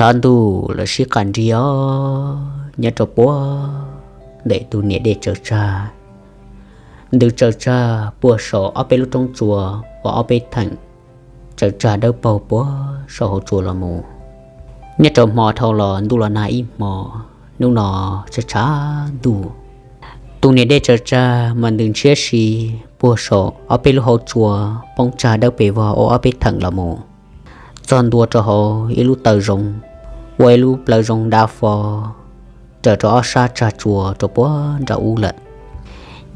Ob ntuj los sib qas nrig os, nyob rau puag ntawm tus niam dej tsaws tsag. Ntws tsaws tsag puag saum ob peb lub roob tsua uas ob peb theem, tsaws tsag dawb paug puag saum hauv tsua los mus. Nyob rau hmo dhau los ntuj los nag ib hmo, hnub no tshav tshav ntuj. Tus niam dej tsaws tsag mas ntws ntshiab si puag saum ob peb lub hauv tsua, poob tsag dawb pes vog ua ob peb theem los mus, txog ntua rau hauv ib lub taw zoov, ua ib lub plawv zoov dav fo raws rau ob sab tsag tsua rau puag nram ub lawm.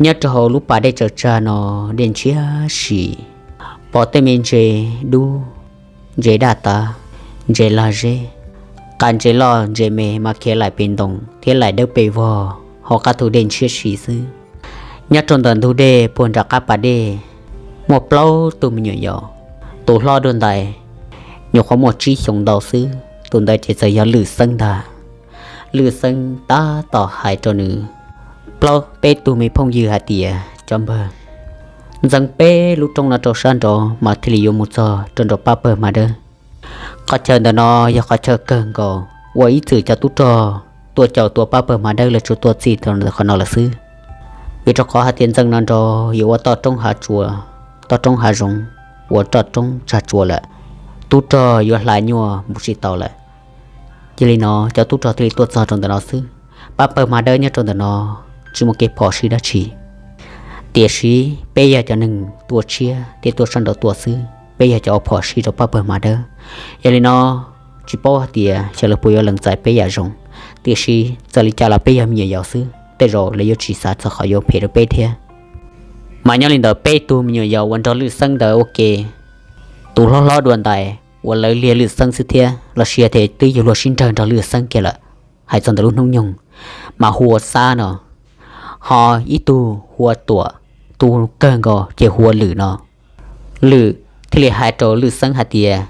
Nyob rau hauv lub pas dej tsaws tsag no, dej ntshiab si, pom tej me ntses dub, ntses daj tav, ntses lag zeb, qas ntses loj ntses me mas khiav laim pes ntoo thiab laim dawb pes vog hauv qab tus dej ntshiab si xwb. Nyob rau ntawm ntug dej puag nram qab pas dej, muaj plaub tug me nyuam yaus, tus hlob dua ntais nyuam qhuav muaj tsib xyoos ntau xwb, tus ntawd ces txawm yog Lwm Xeeb ntag. Lwm Xeeb tab tom hais rau nws plaub peb tug me phooj ywg hais tias, cov npawg, ntxeev peb lub roob no rau sab nraud mas thiaj li yuav mus txog rau nram pab pawg hma dawb. Qhov chaw ntawm no yog qhov chaw kawg nkaus uas ib txwm cov tub rog tuaj caum tua pab pawg hma dawb lawv tsuas tuaj txij rau ntawm qhov no lawm xwb. Vim rau qhov hais tias ntxeev no nrau yuav ua toj roob hav tsua, toj roob hav zoov, ua toj roob tsag tsua lawm, tub rog yuav hla nyuaj mus tsis tau lawm. Yog li no cov tub rog thiaj li tuaj txog rau ntawm no xwb. Pab pawg hma dawb nyob rau ntawm no tsis muaj kev phom sij dab tsi. Tiam sis peb yog cov neeg tuaj tshiab thiab tuaj sab nraud tuaj xwb, peb yog cov ua phom sij rau pab pawg hma dawb. Yog li no tsis paub hais tias xyov lawv puas yuav lees txais peb yam zoo, tiam sis txawm li cas los peb yog me nyuam yaus xwb, tej zaum lawv yuav tsis xav txog qhov yuav phem rau peb thiab. Mas nyob li ntawd peb tug me nyuam yaus uas nrog Lwm Xeeb ntawd ua ke, tus hlob hlob dua ntais uas lawv liag Lwm Xeeb xwb thiab los sis tias twb yug luag sib nrawg nrog Lwm Xeeb kiag lawm, hais txog ntawm lub hnub nyoog, mas hu ua Xab no, ho ib tug hu ua Tuam, tus kawg nkaus ces hu ua Lwm no. Lwm thiaj li hais rau Lwm Xeeb hais tias,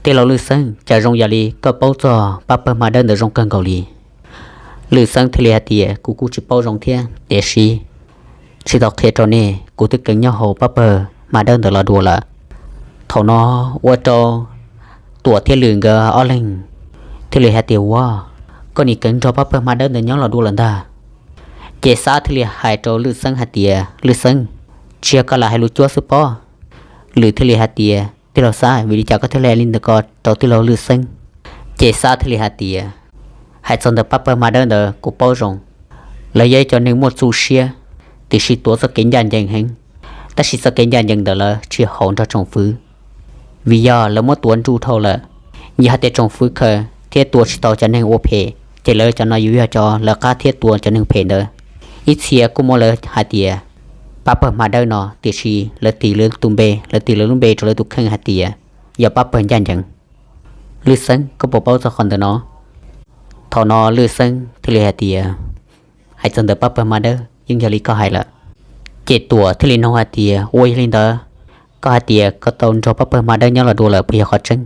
tij laug Lwm Xeeb, cas zoo yam li koj paub txog pab pawg hma dawb ntawd zoo kawg nkaus li? Lwm Xeeb thiaj li hais tias, kuv kuj tsis paub zoo thiab, tiam sis tsis tau qhia rau nej, kuv twb kheev nyob hauv pab pawg hma dawb ntawd los dua lawm. Thaum no ua rau Tuam thiab Lwm nkawd ob leeg thiaj li hais tias, ua, koj nim kheev nrog pab pawg hma dawb ntawd nyob los dua lawm ntag. Ces Xab thiaj li hais rau Lwm Xeeb hais tias, Lwm Xeeb, tsis yog koj lam hais lus cuab xwb pob. Lwm thiaj li hais tias, tij laug Xab, vim li cas koj thiaj li hais li ntawd ko rau tij laug Lwm Xeeb? Ces Xab thiaj li hais tias, hais txog ntawm pab pawg hma dawb ntawd kuv paub zoo, lawv yog ib cov neeg muaj txuj siab, tiam sis tuav txoj kev ncaj ncees heev, tab sis txoj kev ncaj ncees ntawd lawv tsis haum nrog tsoom fwv, vim yog lawv muab tuav nruj dhau lawm. Yog hais tias tsoom fwv khaws thiab tua tsis tau cov neeg ua phem, ces lawv cov no yuav yog cov lawv qab thiab tua cov neeg phem ntawd. Ib txhia kuj muab lawv hais tias pab pawg hma dawb no, tiam sis lawv tis lawv tus npe, lawv tis lawv lub npe rau lawv tus kheej hais tias yog pab pawg ncaj ncees. Lwm Xeeb, koj puas paub txog qhov ntawm no? Thaum no Lwm Xeeb thiaj li hais tias, hais txog ntawm pab pawg hma dawb yeej yog li koj hais lawm. Ces Tuam thiaj li nug hais tias, ua yog li ntawd, koj hais tias koj tau nrog pab pawg hma dawb nyob los dua lawm puas yog qhov tseeb?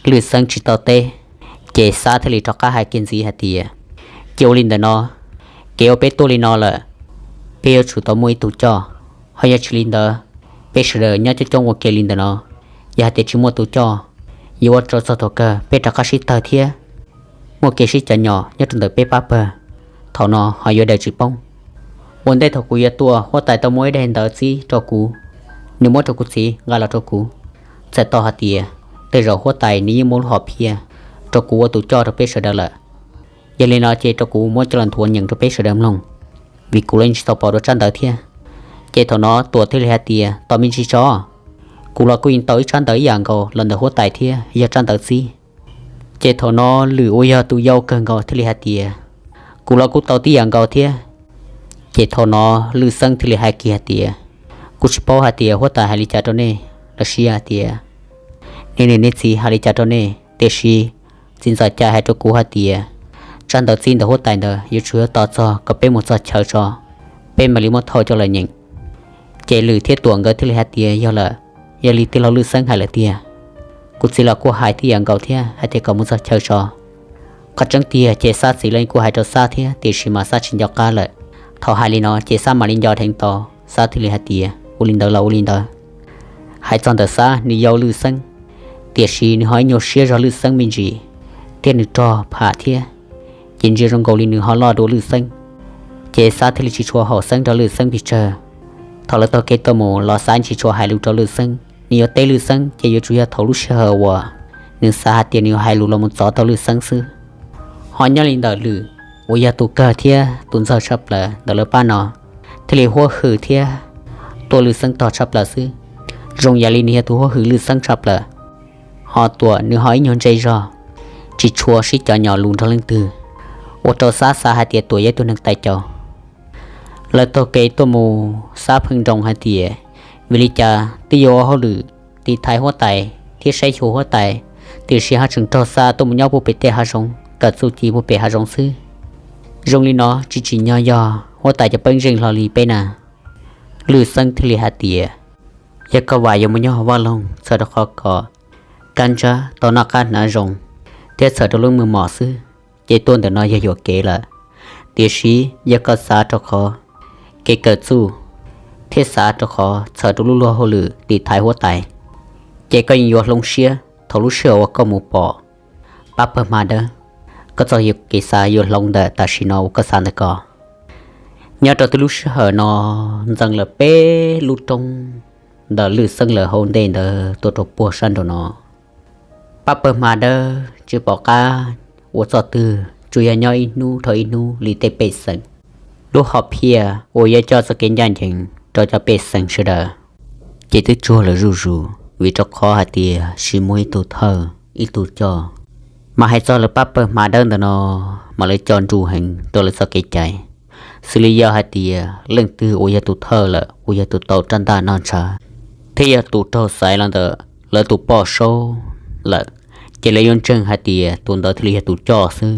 Lwm Xeeb tsis tau teb, ces Xab thiaj li rov qab hais kiag ntxiv hais tias, cia ua li ntawm no, kev uas peb tuaj li no lawm, peb yuav tsum tau muaj ib tug coj, ho yog tsis li ntawd, peb sawv daws nyob coob coob ua ke li ntawm no, yog hais tias tsis muaj tus coj, yuav ua rau txog thaum kawg peb rov qab sib tawg thiab muaj kev sib cov nyom nyob rau ntawm peb pab pawg, thaum no ho yuav daws tsis poob. Ua ntej thaum kuv yuav tuaj, huab tais tau muab ib daim ntawv txib rau kuv, nws muab rau kuv txiv nqa los rau kuv. Txhais tau hais tias tej zaum huab tais nws yeej muaj lub hom phiaj rau kuv ua tus coj rau peb sawv daws lawm. Yog li no ces rau kuv muab coj los nthuav nyeem rau peb sawv daws mloog, vim kuv los yeej tsis tau pom dua tsab ntawv thiab. Ces thaum no Tuam thiaj li hais tias, tos me ntsis tso, kuv los kuj yeej tau ib tsab ntawv ib yam nkaus los ntawm huab tais thiab, yog tsab ntawv txib. Ces thaum no Lwm uas yog tus yau kawg nkaus thiaj li hais tias, kuv los kuj tau tib yam nkaus thiab. Ces thaum no Lwm Xeeb thiaj li hais kiag hais tias, kuv tsis paub hais tias huab tais hais li cas rau nej, los sis hais tias nej niam nej txiv hais li cas rau nej, tiam sis txiv ntxawm Cai hais rau kuv hais tias tsab ntawv txib ntawm huab tais ntawd yuav tsum yog tos txog kom peb mus txog chaw tso, peb mam li muab thauj coj los nyeem. Ces Lwm thiab Tuam nkawd thiaj li hais tias, yog lawm, yog li tij laug Lwm Xeeb hais lawm tiag. Kuv txiv los kuj hais tib yam nkaus thiab hais tias kom mus txog chaw tso. Qhov tseeb tiag ces Xab txiv los kuj hais rau Xab thiab, tiam sis mas Xab tsis nco qab lawm. Thaum hais li no ces Xab mam li nco dheev tau, Xab thiaj li hais tias ua li ntawd los ua li ntawd. Hais txog ntawm Xab nws yau Lwm Xeeb, tiam sis nws ho ib nyuag siab zog Lwm Xeeb me ntsis. thiab nws rog pham thiab, ces ntsia zoo nkaus li nws ho loj dua Lwj Xeeb. Ces Xab thiaj li tsis tshua haum xeeb rau Lwj Xeeb pes tsawg. Thaum lawv taug kev tuaj mus los Xab tsis tshua hais lus rau Lwj Xeeb, nws yuav teb Lwj Xeeb ces yuav tsum yog thaum lub sij hawm uas nws xav hais tias nws yuav hais lus los mus txov tau Lwj Xeeb xwb. Ho nyob li ntawm Lwm uas yog tus kawg thiab tus ntxawg tshaj plaws ntawm lawv pab no thiaj li huab hwm thiab tuaj Lwj Xeeb tog tshaj plaws xwb. Zoo yam li nws yog tus huab hwm Lwj Xeeb tshaj plaws, ho Tuam nws ho ib nyuag ntse zog, tsis tshua sib cov nyom lus nrog leej twg, ua rau Xab xav hais tias Tuam yog ib tug neeg tais caus. Lawv taug kev tuaj mus Xab pheej nroo hais tias vim li cas twb yuav ua hauj lwm tiv thaiv huab tais thiab saib xyuas huab tais, tiam sis ho tseem raug xa tuaj mus nyob puag pem tej hav zoov kawm txuj ci puag pem hav zoov xwb. Zoo li no tsis tsim nyog yog huab tais cov pej xeem hlo li peb na. Lwj Xeeb thiaj li hais tias yog koj vam yuav mus nyob hauv vaj loog txhawm rau qhov kom kab ntsab tau noj qab hnav zoo thiab txhawm rau lub meej mom xwb, ces tuaj ntawm no yog yuam kev lawm. Tiam sis yog koj xav rau qhov kev kawm txuj thiab xav rau qhov txhawm rau lub luag hauj lwm tiv thaiv huab tais, ces koj yeej yuav hloov siab thaum lub sij hawm uas koj mus pom pab pawg hma dawb. Koj txoj kev xav yuav hloov ntawm tam sim no uas koj xav ntawm ko. Nyob rau twb lub sij hawm no ntxeev lawm peb lub roob ntawm Lwj Xeeb lawv hauv ntej ntawd tuaj rau puag sab nraum no. Pab pawg hma dawb tsis pom qab ua txoj twg, tsuas yog nyob ib hnub dhau ib hnub li tej pej xeem. Lub hom phiaj uas yuav coj txoj kev ncaj ncees rau cov pej xeem sawv daws ces twb tsuag lawm zuj zus, vim rau qhov hais tias tsis muaj ib tug thawj ib tug coj. Mas hais txog lawv pab pawg hma dawb ntawm no, mas lawv coj nruj heev rau lawv txoj kev cai, xws li yog hais tias leej twg uas yog tus thawj lawm, uas yog tus tau rab ntaj noj ntshav thiab yog tus raug xaiv los ntawm lawv tus poj saub lawm, ces lawv yuav ntseeg hais tias tus ntawd thiaj li yog tus coj xwb.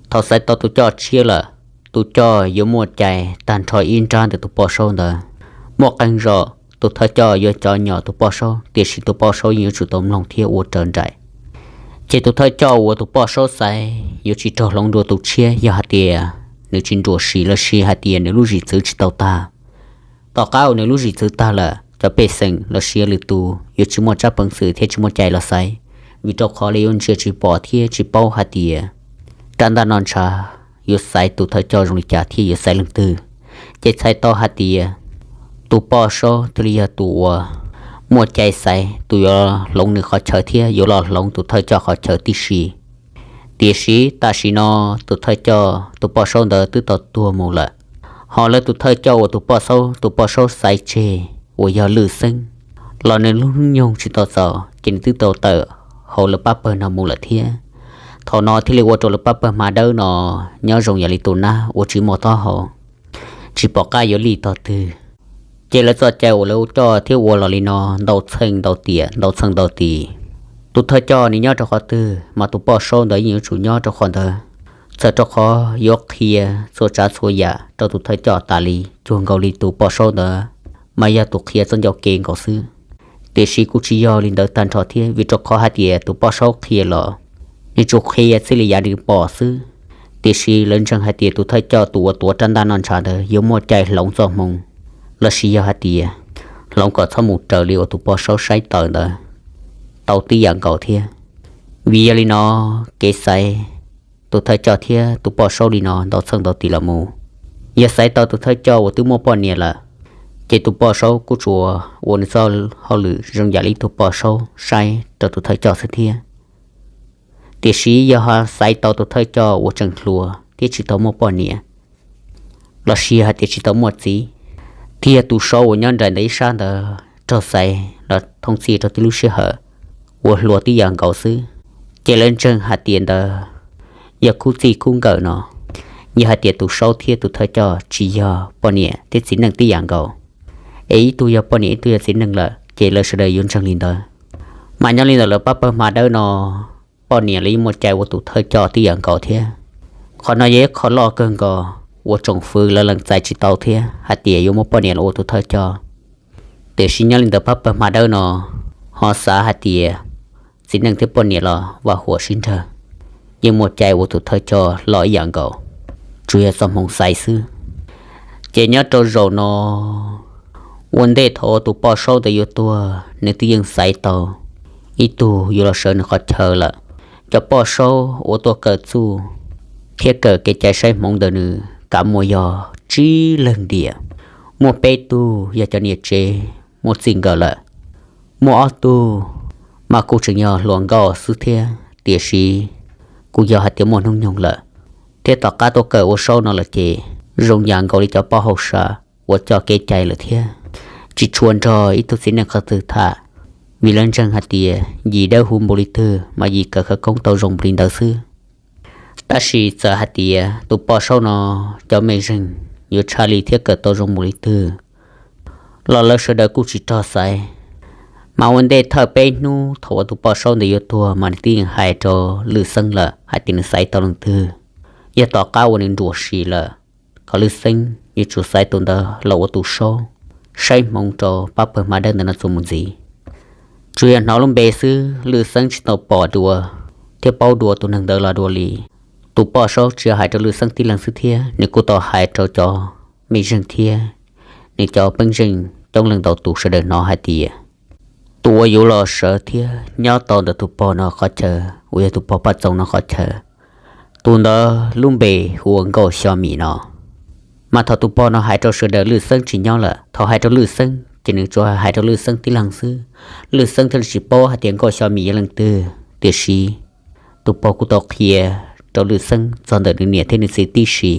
Thaum xaiv tau tus coj tshiab lawm, tus coj yuav muaj cai tag nrho ib nrab ntawm tus poj saub ntawd. Muaj qee zaum tus thawj coj yuav cov nyom tus poj saub, tiam sis tus poj saub yeej yuav tsum tau mloog thiab ua raws nraim. Ces tus thawj coj uas tus poj saub xaiv yuav tsis raug hloov dua tus tshiab yog hais tias nws tsis nruam sim los sis hais tias nws lub zim txwv tsis tau tag. Tom qab uas nws lub zim txwv tag lawm, cov pej xeem los sis lwm tus yuav tsis muaj tsab peev xwm thiab tsis muaj cai los xaiv, vim rau qhov lawv yuav ntsia tsis pom thiab tsis paub hais tias rab ntaj noj ntshav yuav xaiv tus thawj coj zoo li cas thiab yuav xaiv leej twg. Ces txhais tau hais tias tus poj saub thiaj li yog tus uas muaj cai xaiv tus yuav hloov nws qhov chaw thiab yuav los hloov tus thawj coj qhov chaw tib si. Tiam sis tam sim no tus thawj coj tus poj saub ntawd twb tau tuag mus lawm, ho lawv tus thawj coj uas tus poj saub, tus poj saub xaiv tseg uas yog Lwj Xeeb los nws lub hnub nyoog tsis tau txaus ces nws twb tau tawm hauv lawv pab pawg no mus lawm thiab. Thaum no thiaj li ua rau lawv pab pawg hma dawb no nyob zoo yam li tus nab uas tsis muaj taub hau, tsis pom qab yuav lij tog twg. Ces lawv txoj cai uas lawv coj thiab ua los li no ntau txheej ntau tiam ntau txheej ntau tis. Tus thawj coj nws nyob rau qhov twg mas tus poj saub ntawd yeej yuav tsum nyob rau qhov ntawd, txhawm rau qhov yuav qhia txhua tsav txhua yam rau tus thawj coj tas li, cuag nkaus li tus poj saub ntawd mas yog tus qhia txoj ncauj ke nkaus xwb. Tiam sis kuj tsis yog li ntawd tag nrho thiab, vim rau qhov hais tias tus poj saub qhia los nws tsuas qhia txij li yav nws pom xwb. Tiam sis lawv ntseeg hais tias tus thawj coj tus uas tuav rab ntaj noj ntshav ntawd yuav muaj cai hloov txoj hmoo, los sis yog hais tias hloov kom txhob mus raws li uas tus poj saub saib taws ntawd tau tib yam nkaus thiab. Vim yog li no, kev xaiv tus thawj coj thiab tus poj saub li no ntau txheej ntau tis los mus, yog xaiv tau tus thawj coj uas twb muaj poj niam lawm, ces tus poj saub kuj tsuas ua nws txoj hauj lwm zoo yam li tus poj saub saib rau tus thawj coj xwb thiab. Tiam sis yog ho xaiv tau tus thawj coj uas tseem hluas thiab tsis tau muaj poj niam, los sis hais tias tsis tau muaj txiv, thiab yog tus saub uas nyob nraim ntawm ib sab ntawd raug xaiv los thoob txhij rau tib lub sij hawm uas hluas tib yam nkaus xwb, ces lawv ntseeg hais tias ntawd yog khub txij khub nkawm no. Yog hais tias tus saub thiab tus thawj coj tsis yog poj niam thiab txiv neej tib yam nkaus, es ib tug yog poj niam ib tug yog txiv neej lawm, ces lawv sawv daws yuav ntseeg li ntawd. Mas nyob li ntawm lawv pab pawg hma dawb no, poj niam lawv yeej muaj cai ua tus thawj coj tib yam nkaus thiab. Qhov no yog ib qho loj kawg nkaus uas tsoom fwv lawv lees txais tsis tau thiab hais tias yuav muaj poj niam los ua tus thawj coj. Tiam sis nyob li ntawm pab pawg hma dawb no ho xav hais tias txiv neej thiab poj niam los vaj huam sib nrag, yeej muaj cai ua tus thawj coj los ib yam nkaus, tsuas yog txoj hmoo xaiv xwb. Ces nyob rau zaum no, ua ntej thaum tus poj saub ntawd yuav tuag, nws twb yeej xaiv tau ib tug yuav los sawv nws qhov chaw lawm. Cov poj saub uas tuaj kawm txuj thiab kawm kev cai saib hmoov ntawm nws kav muaj yog tsib leeg tiam. Muaj peb tug yog cov niam tsev muaj txij nkawm lawm, muaj ob tug mas kuj tseem yog hluas nkauj xwb thiab, tiam sis kuj yog hais tias muaj hnub nyoog lawm. Thiab tom qab tuaj kawm ua saub no lawm ces zoo yam nkaus li cov poj hauj sam uas coj kev cai lawm thiab, tsis tshua nrog ib tug txiv neej qhov twg tham, vim lawv ntseeg hais tias yim dawb huv npaum li twg mas yim kawm khawv koob tau zoo npaum li ntawd xwb. Tab sis txawm hais tias tus poj saub no cov mej zeeg yuav tshaj li thiab kawm tau zoo npaum li twg los lawv sawv daws kuj tsis rog xaiv. Mas ua ntej thawj peb hnub thaum uas tus poj saub ntawd yuav tuag mas nws twb yeej hais rau Lwj Xeeb lawm hais tias nws xaiv tau leej twg. Yog tom qab uas nws nruam sim lawm, kom Lwj Xeeb yuav tsum xaiv tus ntawd los ua tus saub saib hmoov rau pab pawg hma dawb ntawm no txuas mus ntxiv. Tsuas yog hnov lub npe xwb, Lwj Xeeb tsis tau pom dua thiab paub dua tus neeg ntawd los dua li. Tus poj saub tsis yog hais rau Lwj Xeeb tib leeg xwb thiab, nws kuj tau hais rau cov mej zeeg thiab nws cov peeb zeej coob leej ntau tus sawv daws hnov hais tias tus uas yuav los sawv thiab nyob tau ntawm tus pog no qhov chaw uas yog tus pog Paj Txoos no qhov chaw, tus ntawd lub npe hu ua Nkauj Xyo Mim no. Mas thaum tus pog no hais rau sawv daws, Lwj Xeeb tsis nyob lawm, thaum hais rau Lwj Xeeb ces nws tsuas hais rau Lwj Xeeb tib leeg xwb. Lwj Xeeb thiaj li tsis paub hais tias Nkauj Xyo Mim yog leej twg, tiam sis tus pog kuj tau qhia rau Lwj Xeeb txog ntawm nws niam thiab nws txiv tib si.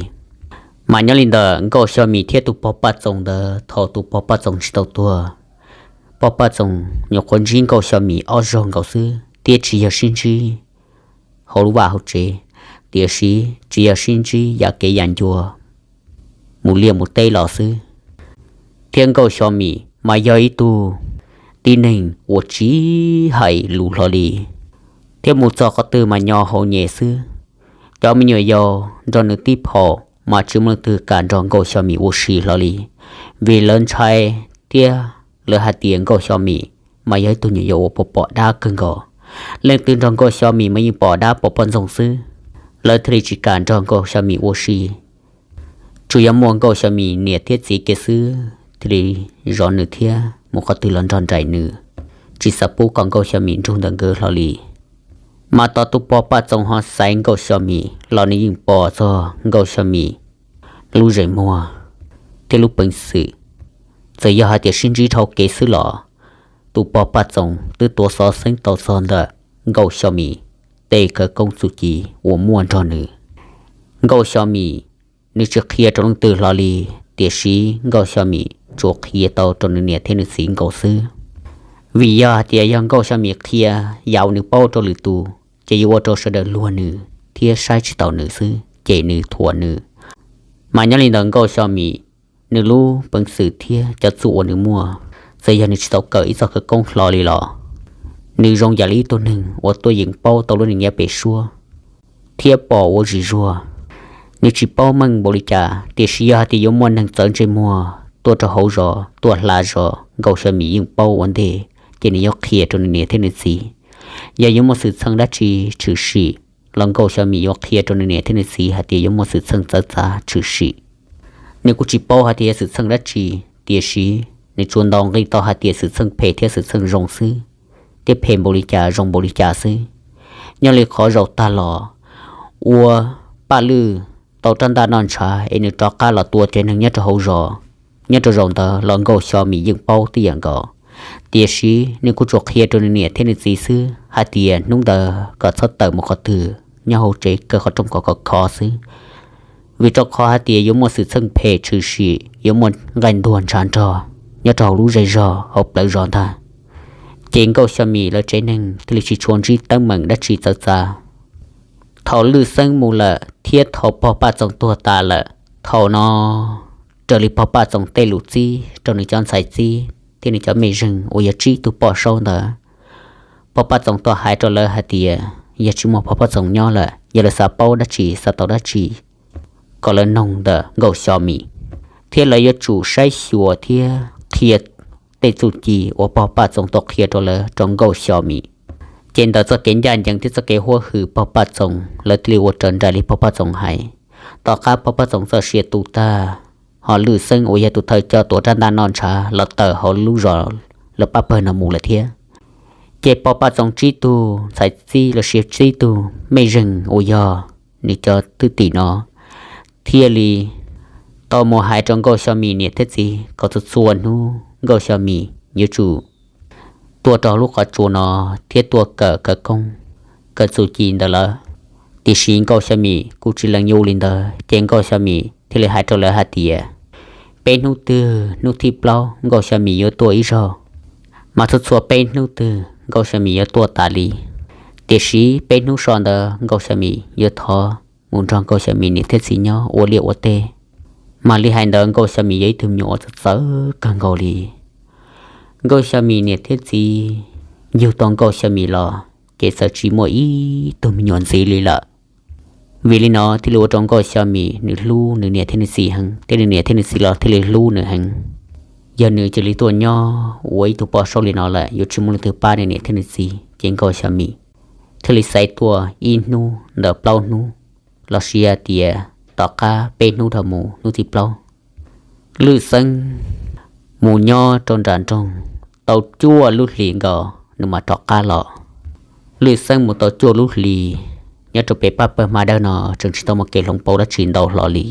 Mas nyob li ntawd Nkauj Xyo Mim thiab tus pog Paj Txoos ntawd, thaum tus pog Paj Txoos tsis tau tuag, pog Paj Txoos nyuam qhuav ntsib Nkauj Xyo Mim ob zaug nkaus xwb thiab tsis yog sib ntsib hauv lub vaj hauv tsev, tiam sis tsuas yog sib ntsib yam kev yam ncua mus liaj mus teb los xwb. Thiab Nkauj Xyo Mim mas yog ib tug tib neeg uas tsis hais lus hlo li, thiab mus txog qhov twg mas nyo hauv nyem xwb. Cov me nyuam yaus nrog nws tib phaum mas tsis muaj leej twg kam nrog Nkauj Xyo Mim ua si hlo li, vim lawv ntshai thiab lawv hais tias Nkauj Xyo Mim mas yog ib tug nyuam yaus uas pom pom dab kawg nkaus. Leej twg nrog Nkauj Xyo Mim mas yeej pom dab pom poj ntxoog xwb, lawv thiaj li tsis kam nrog Nkauj Xyo Mim ua si. Tsuas yog muaj Nkauj Xyo Mim niam thiab txiv kiag xwb thiaj li zov nws thiab mus qhov twg los nrog nraim nws, tsis xav pub kom Nkauj Xyo Mim nrug ntawm nkawd hlo li. Mas tos tus pog Paj Txoos ho xaiv Nkauj Xyo Mim los nws yeej pom txog Nkauj Xyo Mim lub zeem muag thiab lub peev xwm. Txawm yog hais tias sib ntsib dhau kev xwb los tus pog Paj Txoos twb tuav xov xeeb tau txog ntawm Nkauj Xyo Mim tej khawv koob txuj ci uas muaj nrog nws. Nkauj Xyo Mim nws tsis qhia rau leej twg hlo li, tiam sis Nkauj Xyo Mim tsuas qhia tau rau nws niam thiab nws txiv nkaus xwb. Vim yog hais tias yog Nkauj Xyo Mim qhia yam uas nws paub rau lwm tus ces yuav ua rau sawv daws luag nws thiab saib tsis taus nws xwb, cem nws, thuam nws. Mas nyob li ntawd Nkauj Xyo Mim nws lub peev xwm thiab cov txuj uas nws muaj, txawm yog nws tsis tau kawm ib txoj khawv koob hlo li los nws zoo yam li ib tug neeg uas tuaj yeem paub tau lub neej nyob pem suab thiab pom ua zim zuag. Nws tsis paub meej npaum li cas, tiam sis yog hais tias yuav muaj neeg txawv ntsej muag tuaj rau hauv zos tuaj hla zos, Nkauj Xyo Mim yeej paub ua ntej, ces nws yuav qhia rau nws niam thiab nws txiv. Yog yuav muaj xwm txheej dab tsi tshwm sim los Nkauj Xyo Mim yuav qhia rau nws niam thiab nws txiv hais tias yuav muaj xwm txheej txawv txav tshwm sim. Nws kuj tsis paub hais tias yog xwm txheej dab tsi, tiam sis nws tsuas ntaus nqi tau hais tias xwm txheej phem thiab xwm txheej zoo xwb, thiab phem npaum li cas zoo npaum li cas xwb. Nyob li qhov zaum tag los ua Paj Lwj tau rab ntaj noj ntshav es nws rov qab los tua tsev neeg nyob rau hauv zos, nyob rau zaum ntawd los Nkauj Xyo Mim yeej paub tib yam nkaus, tiam sis nws kuj tsuas qhia rau nws niam thiab nws txiv xwb hais tias hnub ntawd kom txhob tawm mus qhov twg, nyob hauv tsev kaw qhov rooj kom khov khov xwb, vim rau qhov hais tias yuav muaj xwm txheej phem tshwm sim, yuav muaj nqaij ntuag ntshav nrog nyob rau hauv lub zej zog hauv plawv zos ntag. Ces Nkauj Xyo Mim lawv tsev neeg thiaj li tsis tshua ntsib teeb meem dab tsi txawv txav. Thaum Lwj Xeeb mus lawm thiab thaum pog Paj Txoos tuag tas lawm, thaum no raws li pog Paj Txoos tej lus txib rau nws cov ntxhais txib thiab nws cov mej zeeg uas yog tsib tug poj saub ntawd, pog Paj Txoos tau hais rau lawv hais tias yog tsis muaj pog Paj Txoos nyob lawm, yog lawv xav paub dab tsi xav tau dab tsi kom lawv noog ntawm Nkauj Xyo Mim, thiab lawv yuav tsum saib xyuas thiab qhia tej txuj ci uas pog Paj Txoos tau qhia rau lawv rau Nkauj Xyo Mim. Ces ntawm txoj kev ncaj ncees thiab txoj kev huab hwm pog Paj Txoos, lawv thiaj li ua raws nraim li pog Paj Txoos hais. Tom qab pog Paj Txoos txoj sia tu tag, ho Lwj Xeeb uas yog tus thawj coj tuav rab ntaj noj ntshav los tawm hauv lub zos lawv pab pawg no mus lawm thiab. Ces Pov Paj Txoos tsib tug ntxhais txib los sis tsib tug mej zeeg uas yog nws cov thwj tim no thiaj li tau mus hais rau Nkauj Xyo Mim niam thiab txiv kom txhua txhua hnub Nkauj Xyo Mim yuav tsum tuaj rau lub qhov tsua no thiab tuaj kawm khawv koob, kawm txuj ci ntawm lawv. Tiam sis Nkauj Xyo Mim kuj tsis lees yuav li ntawd, ces Nkauj Xyo Mim thiaj li hais rau lawv hais tias peb hnub twg hnub thib plaub Nkauj Xyo Mim yuav tuaj ib zaug, mas txhua txhua peb hnub twg Nkauj Xyo Mim yuav tuaj tas li. Tiam sis peb hnub so ntawd Nkauj Xyo Mim yuav thov mus nrog Nkauj Xyo Mim niam thiab txiv nyob ua liaj ua teb. Mas li hais ntawd Nkauj Xyo Mim yog ib tug me nyuam uas txawv txawv kawg nkaus li. Nkauj Xyo Mim niam thiab txiv yug tau Nkauj Xyo Mim los ces txawm tsis muaj ib tug me nyuam ntxiv li lawm. Vim li no thiaj li ua rau Nkauj Xyo Mim nws hlub nws niam thiab nws txiv heev, thiab nws niam thiab nws txiv los thiaj li hlub nws heev. Yog nws cia li tuaj nyob ua ib tug poj saub li no lawm yuav tsis muaj leej twg pab nws niam thiab nws txiv, ces Nkauj Xyo Mim thiaj li xaiv tuaj ib hnub ntawm plaub hnub, los sis tias tom qab peb hnub dhau mus hnub thib plaub, Lwj Xeeb mus nyob rau nram nroog tau cuaj lub hlis nkaus nws mam rov qab los. Lwj Xeeb mus tau cuaj lub hlis nyob rau pem pab pawg hma dawb no tseem tsis tau muaj kev hloov pauv dab tsi ntau hlo li.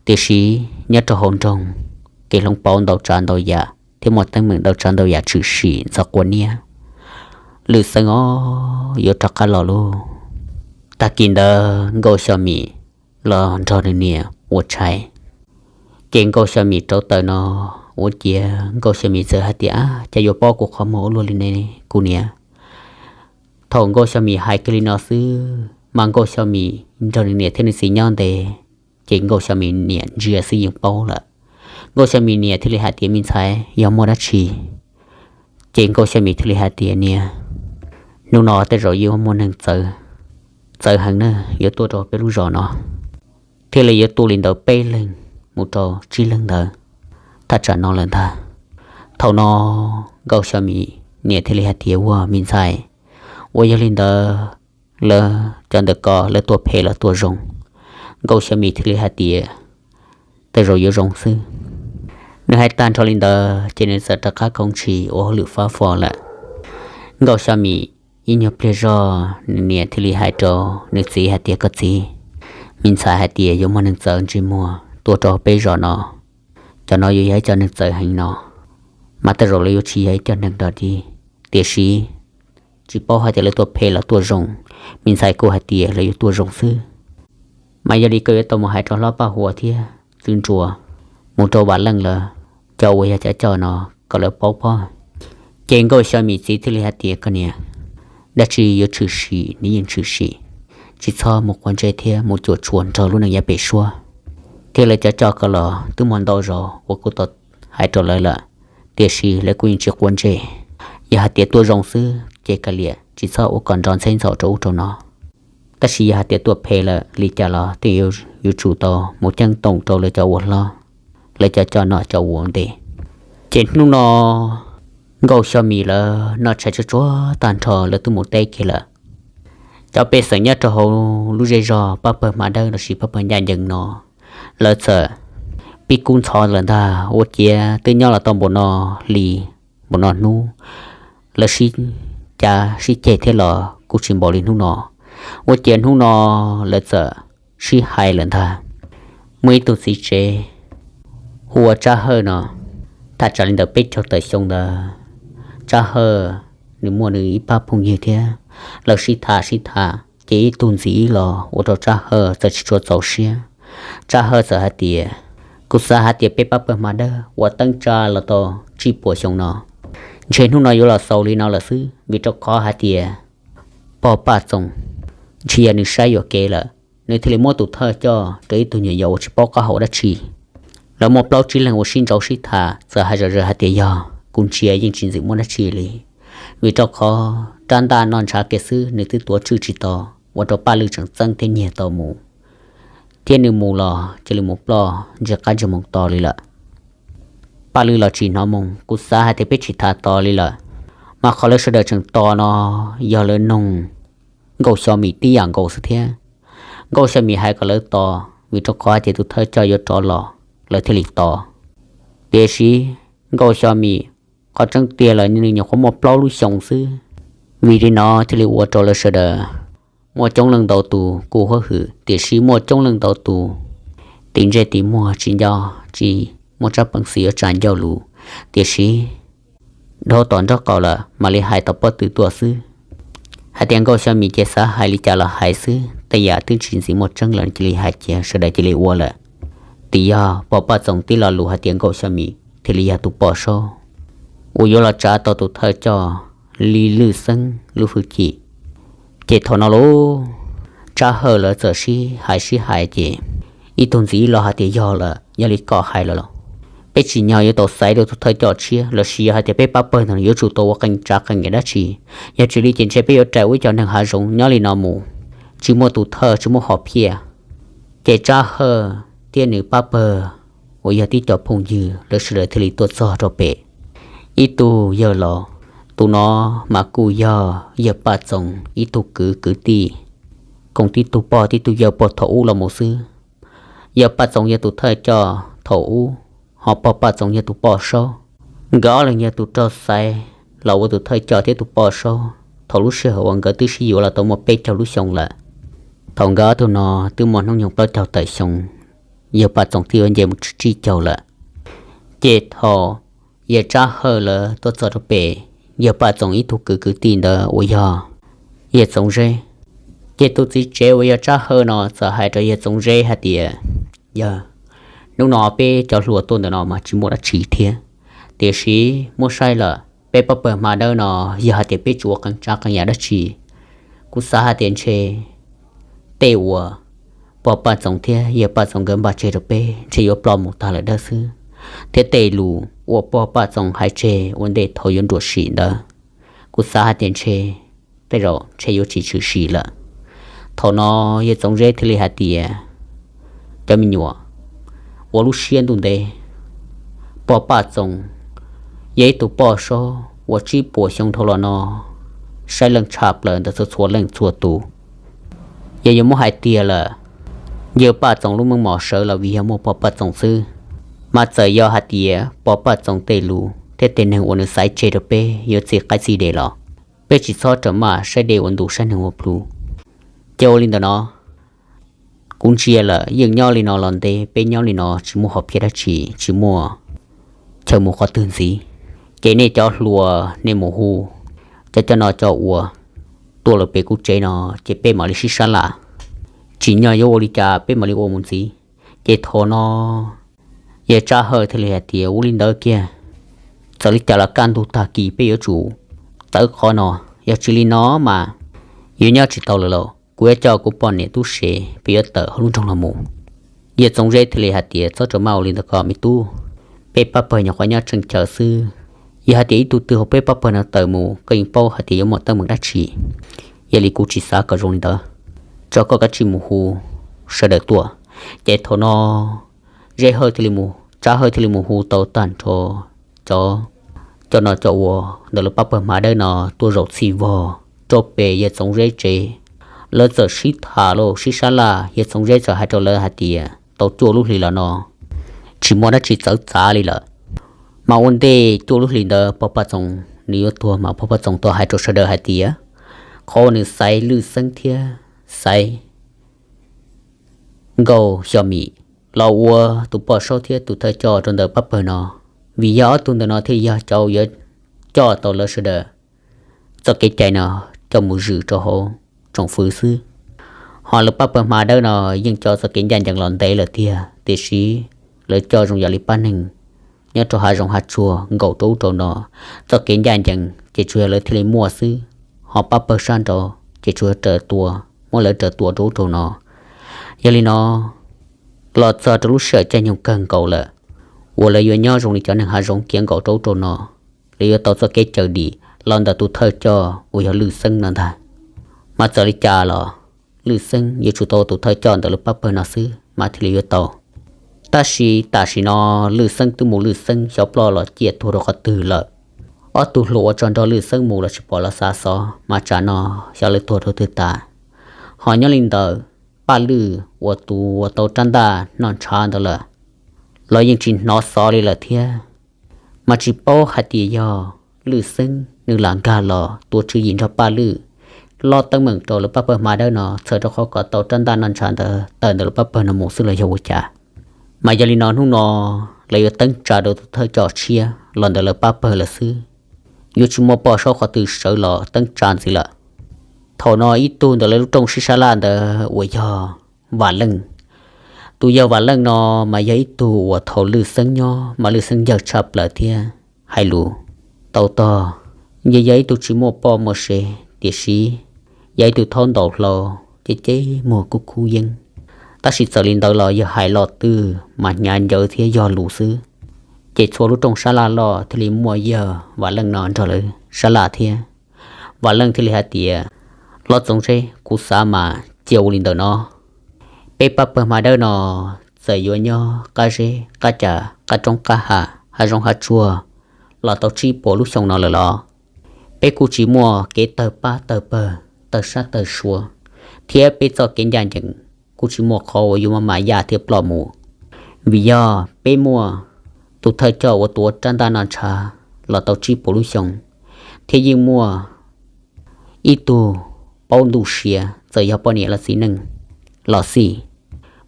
Tiam sis nyob rau hauv nroog, kev hloov pauv ntau tsav ntau yam thiab muaj teeb meem ntau tsav ntau yam tshwm sim ntxhov quav niab. Lwj Xeeb os, yuav rov qab los lauj. Tag kis ntawd Nkauj Xyo Mim los nrog nws niam ua tshais. Ces Nkauj Xyo Mim rauv taws no, ua ciav Nkauj Xyo Mim txawm hais tias, Ab, cas yuav paub kuv qhov muag ua luaj li ne kuv niam. Thaum Nkauj Xyo Mim hais kiag li no xwb mas Nkauj Xyo Mim nrog nws niam thiab nws txiv nyob ntev, ces Nkauj Xyo Mim niam ntsia xwb yeej paub lawm. Nkauj Xyo Mim niam thiaj li hais tias, Me ntxhais, yog muaj dab tsi? Ces Nkauj Xyo Mim thiaj li hais tias, Niam, hnub no tej zaum yuav muaj neeg txawv, txawv heev na, yuav tuaj rau peb lub zos no, thiaj li yuav tuaj li ntawd peb leeg mus rau tsib leeg ntawd thaj tsam no lawm ntag. Thaum no Nkauj Xyo Mim niam thiaj li hais tias, Ua, me ntxhais, uas yog li ntawd lawv cov ntawm ko lawv tuaj phem los tuaj zoo? Nkauj Xyo Mim thiaj li hais tias, Tej zaum yuav zoo xwb. Nws hais tag nrho li ntawd ces nws txawm rov qab khoov ntshis ua hauj lwm fab fo lawm. Nkauj Xyo Mim ib nyuag pliag zog nws niam thiaj li hais rau nws txiv hais tias, Koj txiv, me ntxhais hais tias yuav muaj neeg txawv ntsej muag tuaj rau peb zos no, cov no yuav yog ib co neeg txawv heev no, mas tej zaum lawv yuav tsis yog ib co neeg dog dig. Tiam sis tsis paub hais tias lawv tuaj phem los tuaj zoo, me ntxhais kuj hais tias lawv yuav tuaj zoo xwb. Mas yog li koj yuav tau mus hais rau hlob Paj Huas thiab txwv ntsuas, mus rau Vam Leej lawv, cov uas yog cov coj no, kom lawv paub pob. Ces Nkauj Xyo Mim txiv thiaj li hais tias, Koj niam, dab tsi yuav tshwm sim nws yeej tshwm sim, tsis txhob mus quav ntsej thiab mus cuam tshuam nrog lub neej yav pem suab. Thiab lawv cov coj ko los twb muaj ntau zaus uas kuv tau hais rau lawv lawm, tiam sis lawv kuj yeej tsis quav ntsej. Yog hais tias tuaj zoo xwb ces kav liam, tsis txhob ua kom nrov ntxheb ntxaum rau ub rau no. Tab sis yog hais tias tuaj phem lawm li cas los tej yuav tsum tau mus ceeb toom rau lawv cov ua hlob, lawv cov coj noj coj ua ua ntej. Ces hnub no Nkauj Xyo Mim lawv noj tshais tsuag tsuag tag nrho lawv twb mus teb kiag lawm. Cov pej xeem nyob rau hauv lub zej zog pab pawg Hma Dawb lossis pab pawg Ncaj Ncees no, lawv txawm pib kub ntxhov lawm ntag. Ua ciav twb nyob los tau npaum no hli, npaum no hnub, lawv sib cav sib ceg thiab los kuj tsis npaum li hnub no. Ua ciav hnub no lawv txawm sib hais lawm ntag. Muaj ib tug txiv tsev hu ua Tsab Hawj no, thaj tsam li ntawm peb caug tawm xyoo ntawd, Tsab Hawj nws muaj nws ib pab phooj ywg thiab, lawv sib tham sib tham ces ib tug ntxiv ib los ua rau Tsab Hawj txawm tsis tshua txaus siab. Tsab Hawj txawm hais tias, Kuv xav hais tias peb pab pawg Hma Dawb ua teeb tsa los tau tsib puas xyoo no, ntshe hnub no yuav los xaus li no lawm xwb, vim rau qhov hais tias pog Paj Txoos ntshe yog nws saib yuam kev lawm, nws thiaj li muab tus thawj coj rau ib tug nyuam yaus uas tsis paub qab hau dab tsi. Lawv muaj plaub tsib leeg uas sib ntsauv sib tham txawm hais zom zaws hais tias yog kuv ntsia yeej tsis ntxim muaj dab tsi li, vim rau qhov rab ntaj noj ntshav kiag xwb nws twb tuav tswj tsis tau, ua rau Paj Lwj tseem txeeb thiab nyiag tau mus, thiab nws mus los cia li mus ploj ntsej qab ntsej moos to li lawm. Paj Lwj los tsis hnov moo, kuv xav hais tias peb tsis tham tos li lawm, mas qhov lawv sawv daws tseem tos no yog lawv noog Nkauj Xyo Mim tib yam nkaus xwb thiab. Nkauj Xyo Mim hais kom lawv tos vim rau qhov hais tias tus thawj coj yuav rov los, lawv thiaj li tos. Tiam sis Nkauj Xyo Mim qhov tseeb tiag los nws nyuam qhuav muaj plaub lub xyoos xwb, Vim li no thiaj li ua rau lawv sawv daws muaj coob leej ntau tus kuj hwj hwm, tiam sis muaj coob leej ntau tus tim ntsej tim muag tsis nco, tsis muaj tsab peev xwm yuav tsa ncauj lus, tiam sis dhau tom nraub qaum lawm mam li hais tau pob tw tuaj xwb. Hais tias Nkauj Xyo Mim ces xav hais li cas los hais xwb, tej yam twb tsis ntxim muaj tseeb lawm cia li hais cia sawv daws cia li ua lawm. Tim yog pog Paj Txoos tib lo lus hais tias Nkauj Xyo Mim thiaj li yog tus poj saub uas yuav los tsav tau tus thawj coj li Lwj Xeeb lub hwj chim. Ces thaum no lauj, Tsab Hawj lawv txawm sib hais sib hais ces ib tug ntxiv ib lo hais tias yog lawm, yog li koj hais lawm los peb tsim nyog yuav tau xaiv rau tus thawj coj tshiab los sis yog hais tias peb pab pawg ntawd yuav tsum tau ua qee tsav qee yam dab tsi. Yog tsis li ces ntshe peb yuav rais ua ib co neeg hav zoov nyob li no mus, tsis muaj tus thawj tsis muaj hom phiaj. Ces Tsab Hawj thiab nws pab pawg uas yog tib co phooj ywg lawv sawv daws thiaj li tuaj txog rau pem ib tug yawg laus. Tus no mas kuj yog yawg Paj Txoos ib tug kwv kwv tij, koom tib tug pog tib tug yawg puag thaum ub los mus xwb. Yawg Paj Txoos yog tus thawj coj thaum ub, ho pog Paj Txoos yog tus poj saub. Nkawd ob leeg yog tus raug xaiv los ua tus thawj coj thiab tus poj saub thaum lub sij hawm uas nkawd twb sib yuav los tau muaj peb caug lub xyoo lawm. Thaum nkawd ob tug no twb muaj hnub nyoog plaub caug tawm xyoo, yawg Paj Txoos twb yuav nce mus tsib caug lawm. Ces thaum yawg Tsab Hawj lawv tuaj txog rau pem yawg Paj Txoos ib tug kwv kwv tij ntawd uas yog yawg Txoov Zeb, ces tus txiv tsev uas yog Tsab Hawj no txawm hais rau yawg Txoov Zeb hais tias, Yawg, hnub no peb cov hluas tuaj ntawm no mas tsis muaj dab tsi thiab, tiam sis muab saib lawm peb pab pawg hma dawb no, yog hais tias peb tsis ua qee tsav qee yam dab tsi, kuv xav hais tias ntshe tej uas pog Paj Txoos thiab yawg Paj Txoos nkawd npaj tseg rau peb ntshe yuav ploj mus tag lawm dawb xwb, thiab tej lus uas pog Paj Txoos hais tseg ua ntej thaum yuav nruam sim ntawd, kuv xav hais tias ntshe tej zaum ntshe yuav tsis tshwm sim lawm. Thaum no yawg Txoov Zeb thiaj li hais tias, Cov me nyuam, ua lub siab ntuj ntev, pog Paj Txoos yog ib tug poj saub uas tsib puas xyoo dhau los no saib leej tshaj plaws ntawm txhua txhua leej txhua tus. Yog yuav muab hais tiag lawm, yawg Paj Txoos lub meej mom sawv los vim yog muaj pog Paj Txoos xwb, mas txawm yog hais tias pog Paj Txoos tej lus thiab tej neeg uas nws xaiv tseg rau peb yuav txi qaib txi des los peb tsis txhob rawm maj saib dej ua ntu saib neeg ua plhu. Ces ua li ntawm no, kuv ntsia lawm yeej nyob li no los ntev, peb nyob li no tsis muaj hom phiaj dab tsi, tsis muaj chaw mus qhov twg ntxiv. Ces nej cov hluas nej mus hu cov coj noj coj ua tuaj lawm pem kuv tsev no, ces peb mam li sib sab laj, tsim nyog yuav ua li cas peb mam li ua mus ntxiv. Ces thaum no yawg Tsab Hawj thiaj li hais tias, Ua li ntawd kiag, txawm li cas los kaj ntug tag kis peb yuav tsum txawv qhov no, yog tsis li no mas yuav nyob tsis tau lawm lauj. Kuv yuav coj kuv poj niam tub se peb yuav tawm hauv lub nroog los mus. Yawg Txoov Zeb thiaj li hais tias, Txhob rawm maj ua li ntawd ko me tub, peb pab pawg nyuam qhuav nyob tsheej chaw xwb, yog hais tias ib tug twg hauv peb pab pawg no tawm mus koj yeej paub hais tias yuav muaj teeb meem dab tsi. Yog li kuv tsis xav kom zoo li ntawd, tso koj kav tsij mus hu sawv daws tuaj. Ces thaum no Zeb Hawj thiaj li mus, Tsab Hawj thiaj li mus hu tau tag nrho cov coj noj coj ua ntawm lawv pab pawg hma dawb no tuaj zaum txhij vog rau pem yawg Txoov Zeb tsev. Lawv txawm sib tham los sib sab laj, yawg Txoov Zeb txawm hais rau lawv hais tias tau cuaj lub hlis los no tsis muaj dab tsi txawv txav li lawm, mas ua ntej cuaj lub hlis ntawd pog Paj Txoos nws yuav tuag mas pog Paj Txoos tau hais rau sawv daws hais tias qhov uas nws xaiv Lwj Xeeb thiab xaiv Nkauj Xyo Mim los ua tus poj saub thiab tus thawj coj rau ntawm pab pawg no, vim yog ob tug ntawm no thiaj yog cov yuav coj tau lawv sawv daws txoj kev cai no coj mus zwm rau hauv tsoom fwv xwb. Ho lawv pab pawg hma dawb no yeej coj txoj kev ncaj ncees los ntev lawm tiag, tiam sis lawv coj zoo yam li pab neeg nyob rau hav zoov hav tsuag nkaum rau ub rau no. Txoj kev ncaj ncees ces tsuas yog lawv thiaj li muaj xwb, ho pab pawg sab nraud ces tsuas yog raws tua, muab lawv raws tua rau ub rau no. Yog li no, los txog rau lub sij hawm caij nyoog kawg nkaus lawm uas lawv yuav nyob zoo li cov neeg hav zoov khiav nkaum rau ub rau no, lawv yuav tau txoj kev cawm dim los ntawm tus thawj coj uas yog Lwj Xeeb no ntag. Mas txawm li cas los Lwj Xeeb yuav tsum tau ua tus thawj coj ntawm lawv pab pawg no xwb mas thiaj li yuav tau. Tab sis tam sim no Lwj Xeeb twb mus Lwj Xeeb xyov ploj los ciaj tuag rau qhov twg lawm. Ob tug hluas uas tso nrog Lwj Xeeb mus los tsis pom los xav xov mas tsam no xyov lawv tuag rau twg tas. Ho nyob li ntawm Paj Lwj uas tus uas tau rab ntaj noj ntshav ntawd lawm los yeej tsis hnov xov li lawm thiab. Mas tsis paub hais tias yog Lwj Xeeb nws lam nkag los tua tswv yim nrog Paj Lwj, lob teeb meem rau lawv pab pawg Hma Dawb no txhawm rau qhov kom tau rab ntaj noj ntshav ntawd tawm ntawm lawv pab pawg no mus xwb los yog ua cas. Mas yog li no hnub no lawv yuav teeb tsa rau tus thawj coj tshiab los ntawm lawv pab pawg lawm xwb, yuav tsis muaj poj saub qhov twg sawv los teeb tsa ntxiv lawm. Thaum no ib tug ntawm lawv lub rooj sib sab laj ntawd uas yog Vam Leej. Tus yawg Vam Leej no mas yog ib tug uas thaum Lwj Xeeb nyob mas Lwj Xeeb ncawg tshaj plaws thiab hais lus tau tog. Yog, yog ib tug tsis muaj poj muaj sev tiam sis yog ib tug thaub ntaus hlau, ceb ceb muag kub kub yeeb. Tab sis txawm li ntawd los yawg hais lo twg mas hnyav ncawv thiab yog lus xwb. Ces txhua lub rooj sab laj loj thiaj li muaj yawg Vam Leej no nrog lawv sab laj thiab. Vam Leej thiaj li hais tias, Lob Txoov Zeb, kuv xav mas cia ua li ntawm no. Peb pab pawg Hma Dawb no txawm yuav nyob qab zeb qab ca, qab roob qab hav, hav zoov hav tsuag los tau tsib puas lub xyoo no lawm los peb kuj tsis muaj kev tawg pab tawg pawg, tawg sab tawg sua, thiab peb txoj kev ncaj ncees kuj tsis muaj qhov uas yuav maj mam yaj thiab ploj mus. Vim yog peb muaj tus thawj coj uas tuav rab ntaj noj ntshav los tau tsib puas lub xyoo, thiab yeej muaj ib tug paub ntuj sia, txawm yog poj niam los txiv neej los xij,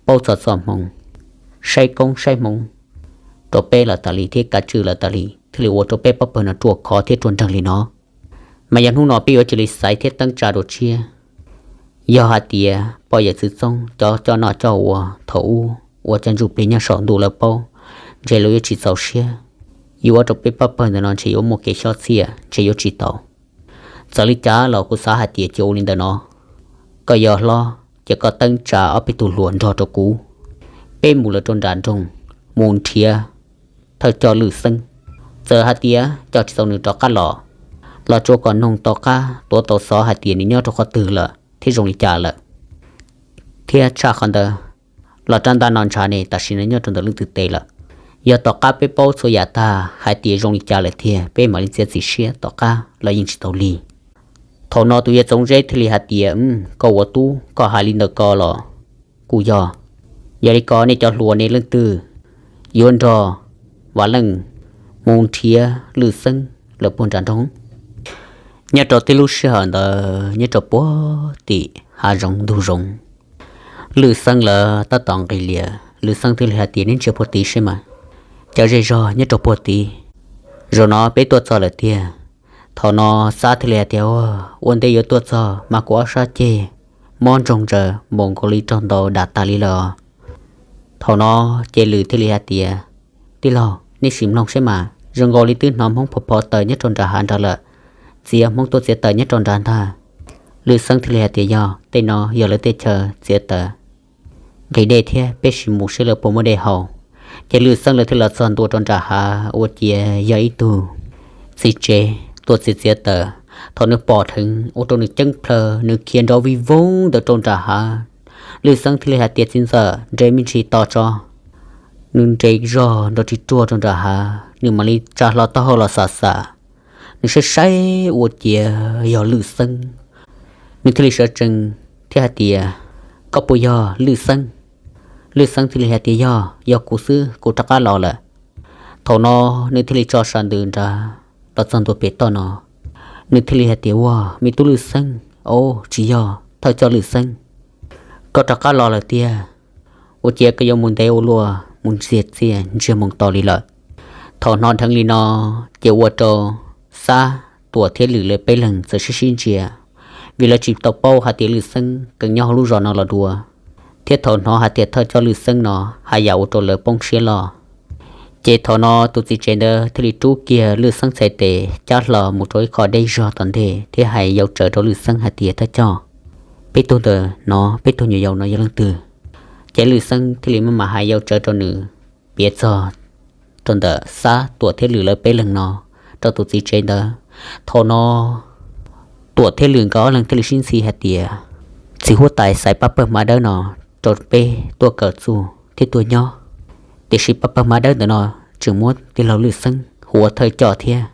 paub txog txoj hmoov, saib koob saib hmoov rau peb lawm tas li thiab kav tswj lawm tas li, thiaj li ua rau peb pab pawg no ruaj khov thiab ruaj nreeg li no. Mas yog hnub no peb yuav cia li xaiv thiab teeb tsa dua tshiab. Yog hais tias poj yawm txwv txoob cov coj noj coj ua thaum ub ua cov ntsuj plig nyob saum ntuj lawv paub, ntshe lawv yuav tsis txaus siab, yuav ua rau peb pab pawg ntawm no ntshe yuav muaj kev xyob txhiaj, ntshe yuav tsis tau. Txawm li cas los kuv xav hais tias cia ua li ntawm no, koj yog hlob ces koj teeb tsa ob peb tug hluas nrog rau kuv, peb mus lawm rau nram nroog, mus nrhiav thawj coj Lwj Xeeb. Txawm hais tias coj tsis tau nws rov qab los, los tsuav kom noog tom qab tuav tau xov hais tias nws nyob rau qhov twg lawm thiab zoo li cas lawm. Thiab tshaj qhov ntawd los rab ntaj noj ntshav ne tam sim no nyob rau ntawm leej twg tes lawm. Yog tom qab peb paub txhua yam tag hais tias zoo li cas lawm tiag peb mam li txiav txim siab tom qab los yeej tsis tau li. Thaum no tus yawg Txoov Zeb thiaj li hais tias, Koj ua tub koj hais li ntawm ko los kuj yog. Yog li ko nej cov hluas ne leej twg yuav nrog Vam Leej mus nrhiav Lwj Xeeb lawm puag nram nroog? Nyob rau tib lub sij hawm ntawd nyob rau puag tim hav zoov ntug zoov, Lwj Xeeb lawv tab tom nqis lias. Lwj Xeeb thiaj li hais tias, Neb ntsia puag tid seb mas, cov zej zog nyob rau puag tid. Zaum no peb tuaj txog lawm tiag. Thaum no Xab thiaj li hais tias, Ua ntej yuav tuaj txog mas kuv ob sab ceg mob ntsoog ntsaws npaum nkaus li raug ntaus dam tas li lawm. Thaum no ces Lwm thiaj li hais tias, Tij laug, nej sim mloog seb mas, zoo nkaus li twb hnov Hmoob phov phov taws nyob rau nram hav nrad lawm. Txiav Hmoob tuaj txiav taws nyob rau nrad ntag. Lwm Xeeb thiaj li hais tias, Yog, tej no yog lawv tej chaw txiav taws nqhis dej thiab, peb sim mus seb lawv puas muaj dej haus. Ces Lwm Xeeb lawv thiaj los txog ntua rau nram hav ua ciav yog ib tug txiv tsev tuaj txiav txiav taws. Thaum nws pom dheev ua rau nws ceeb plhaw, nws khiav nrov vij voog ntawm rau nram hav. Lwm Xeeb thiaj li hais tias, Txiv ntxawm, nres me ntsis tos tso. Nws nres zog nrov ris ruag rau nram hav, nws mam li tsa hlo taub hau los xam xam. Nws saib saib ua ciav yog Lwm Xeeb. Nws thiaj li sawv tsees thiab hais tias, Koj puas yog Lwm Xeeb? Lwm Xeeb thiaj li hais tias, Yog, yog kuv xwb, kuv rov qab los lawm. Thaum no nws thiaj li tso sam ntws nrad los txog ntua pem toj no. Nws thiaj li hais tias, Ua, me tub Lwm Xeeb, o, tsis yog, thawj coj Lwm Xeeb, koj rov qab los lawm tiag. Ua ciav koj yuav mus ntev ua luaj mus ntxiag txiaj ntsiag moo to li lawm. Thaum hnov dheev li no, ces ua rau Xab, Tuam thiab Lwm lawv peb leeg txawm sib sib ntsia, vim lawv tsis tau paub hais tias Lwm Xeeb kawm nyob hauv lub zos no los dua, thiab thaum hnov hais tias thawj coj Lwm Xeeb no haj yam ua rau lawv poob siab loj. Ces thaum no tus txiv tsev ntawd thiaj li rub kiag Lwm Xeeb txhais tes cab hlo mus rau ib qho deb zog tom ntej thiab hais yau tsawv rau Lwm Xeeb hais tias, Thawj coj, peb tug ntawm no, peb tug nyuam yaus no yog leej twg? Ces Lwm Xeeb thiaj li maj mam hais yau tsawv rau nws piav txog rau ntawm Xab, Tuam thiab Lwm lawv peb leeg no rau tus txiv tsev ntawd. Thaum no Tuam thiab Lwm nkawd ob leeg thiaj li sib ntxhi hais tias, Txiv huab tais xaiv pab pawg hmab dawb no rau peb tuaj kawm txuj thiab tuaj nyob, tiam sis pab pawg hmab dawb ntawm no tseem muab tij laug Lwm Xeeb hu ua thawj coj thiab.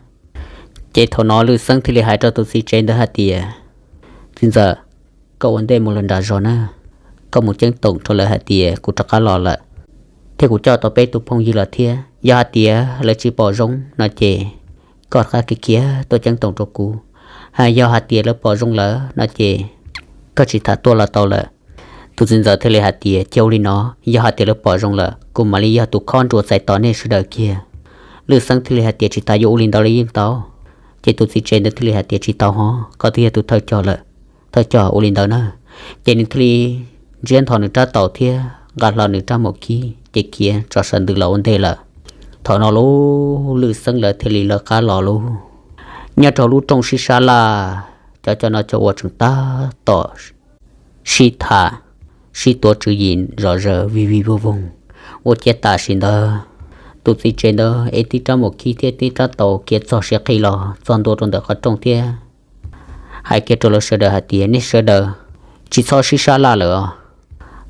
Ces thaum no Lwm Xeeb thiaj li hais rau tus txiv tsev ntawd hais tias, Txiv ntxawm, koj ua ntej mus lawm nram zos na, koj mus ceeb toom rau lawv hais tias kuv rov qab los lawm, thiab kuv coj tau peb tus phooj ywg los thiab. Yog hais tias lawv tsis pom zoo no ces koj rov qab khiav tuaj ceeb toom rau kuv. Yog hais tias lawv pom zoo lawm no ces koj tsis tham tuaj los tau lawm. Tus txiv ntxawm thiaj li hais tias, Cia ua li no, yog hais tias lawv pom zoo lawm kuv mam li yog tus khob nruas txais tos nej sawv daws kiag. Lwj Xeeb thiaj li hais tias, Tsis tas yuav ua li ntawd los yeej tau. Ces tus txiv tsev ntawd thiaj li hais tias, Tsis tau ho, koj twb yog tus thawj coj lawm, thawj coj ua li ntawd na. Ces nws thiaj li ntsiab nthos nws rab taus thiab nqa hlo nws rab maum khib ces khiav tso saw ntws los ua ntej lawm. Thaum no lub Lwj Xeeb lawv thiaj li lawv qab los lub, nyob rau lub rooj sib sab laj, cov coj noj coj ua tseem tab tom sib tham, sib tuav tswv yim zom zaws vij vij voog voog. Ua ciav tam sim ntawd tus txiv tsev ntawd ev tib rab maum khib thiab tib rab taus khiav txog siav qhi los txog ntua rau ntawm qhov rooj thiab hais kiag rau lawv sawv daws hais tias, Nej sawv daws tsis txhob sib sab laj lawm os.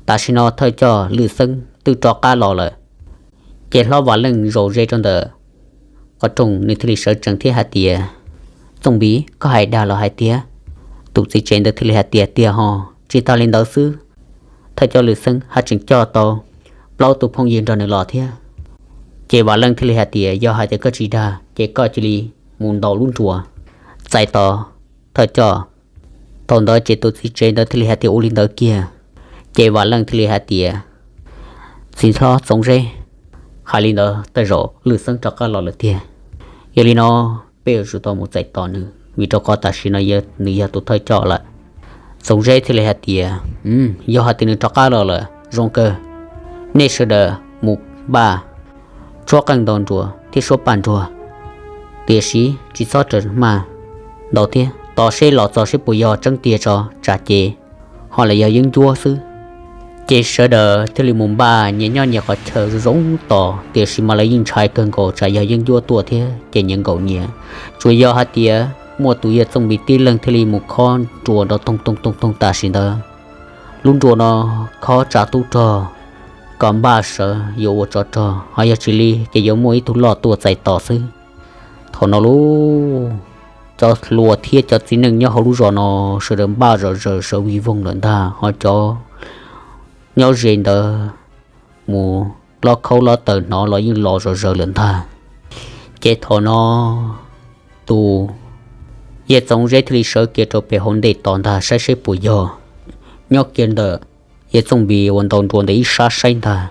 Tam sim no thawj coj Lwj Xeeb twb rov qab los lawm. Ces hlob Vam Leej zaum ze rau ntawm qhov rooj, nws thiaj li sawv tsees thiab hais tias, Txooj Npiv, koj hais dag los hais tiag? Tus txiv tsev ntawd thiaj li hais tias, Tiag ho, tsis tas li ntawd xwb, thawj coj Lwj Xeeb haj tseem coj tau plaub tus phooj ywg nrog nws los thiab. Ces Vam Leej thiaj li hais tias, Yog hais tias koj tsis dag ces koj cia li mus ntaus lub nruas txais tos thawj coj. Thaum ntawd ces tus txiv tsev ntawd thiaj li hais tias, Ua li ntawd kiag. Ces Vam Leej thiaj li hais tias, Txiv hlob Txoov Zeb, hais li ntawd tej zaum Lwj Xeeb rov qab los lawm tiag. Yog li no peb yuav tsum tau mus txais tos nws vim rau qhov tam sim no nws yog tus thawj coj lawm. Txoov Zeb thiaj li hais tias, Yog hais tias nws rov qab los lawm zoo kawg, nej sawv daws mus npaj tshuab qeej ntaus nruas thiab suab paj nruag, tiam sis tsis txhob raws maj ntaus thiab, tos seb los txog seb puas yog tseeb tiag tso, tsam ces ho los yog yeeb ncuab xwb. Ces sawv daws thiaj li mus npaj nyias nyob nyias qhov chaw zoo tos, tiam sis mas lawv yeej ntshai kawg nkaus tsam yog yeeb ncuab tuaj thiab ces nyias nkaum nyias. Tsuas yog hais tias muaj tus yawg Txooj Npiv tib leeg thiaj li mus khob nruas nrov toog toog toog toog tam sim ntawd. Lub nruas no khob tsa tub rog kom npaj sawv yuav ua tsov rog, ho yog tsis li ces yuav muaj ib tug loj tuaj txais tos xwb. Thaum no lub, cov hluas thiab cov txiv neej nyob hauv lub zos no sawv daws npaj zom zaws sawv vij voog lawm ntag, ho cov nyob ze ntawd mus lob khaub lob taws hnov los yeej los zom zaws lawm ntag. Ces thaum no tus yawg Txoov Zeb thiaj li sawv kiag rau pem hauv ntej tos ntag saib seb puas yog. Nyob kiag ntawm yawg Txooj Npiv uas ntaus nruas ntawm ib sab saib ntag,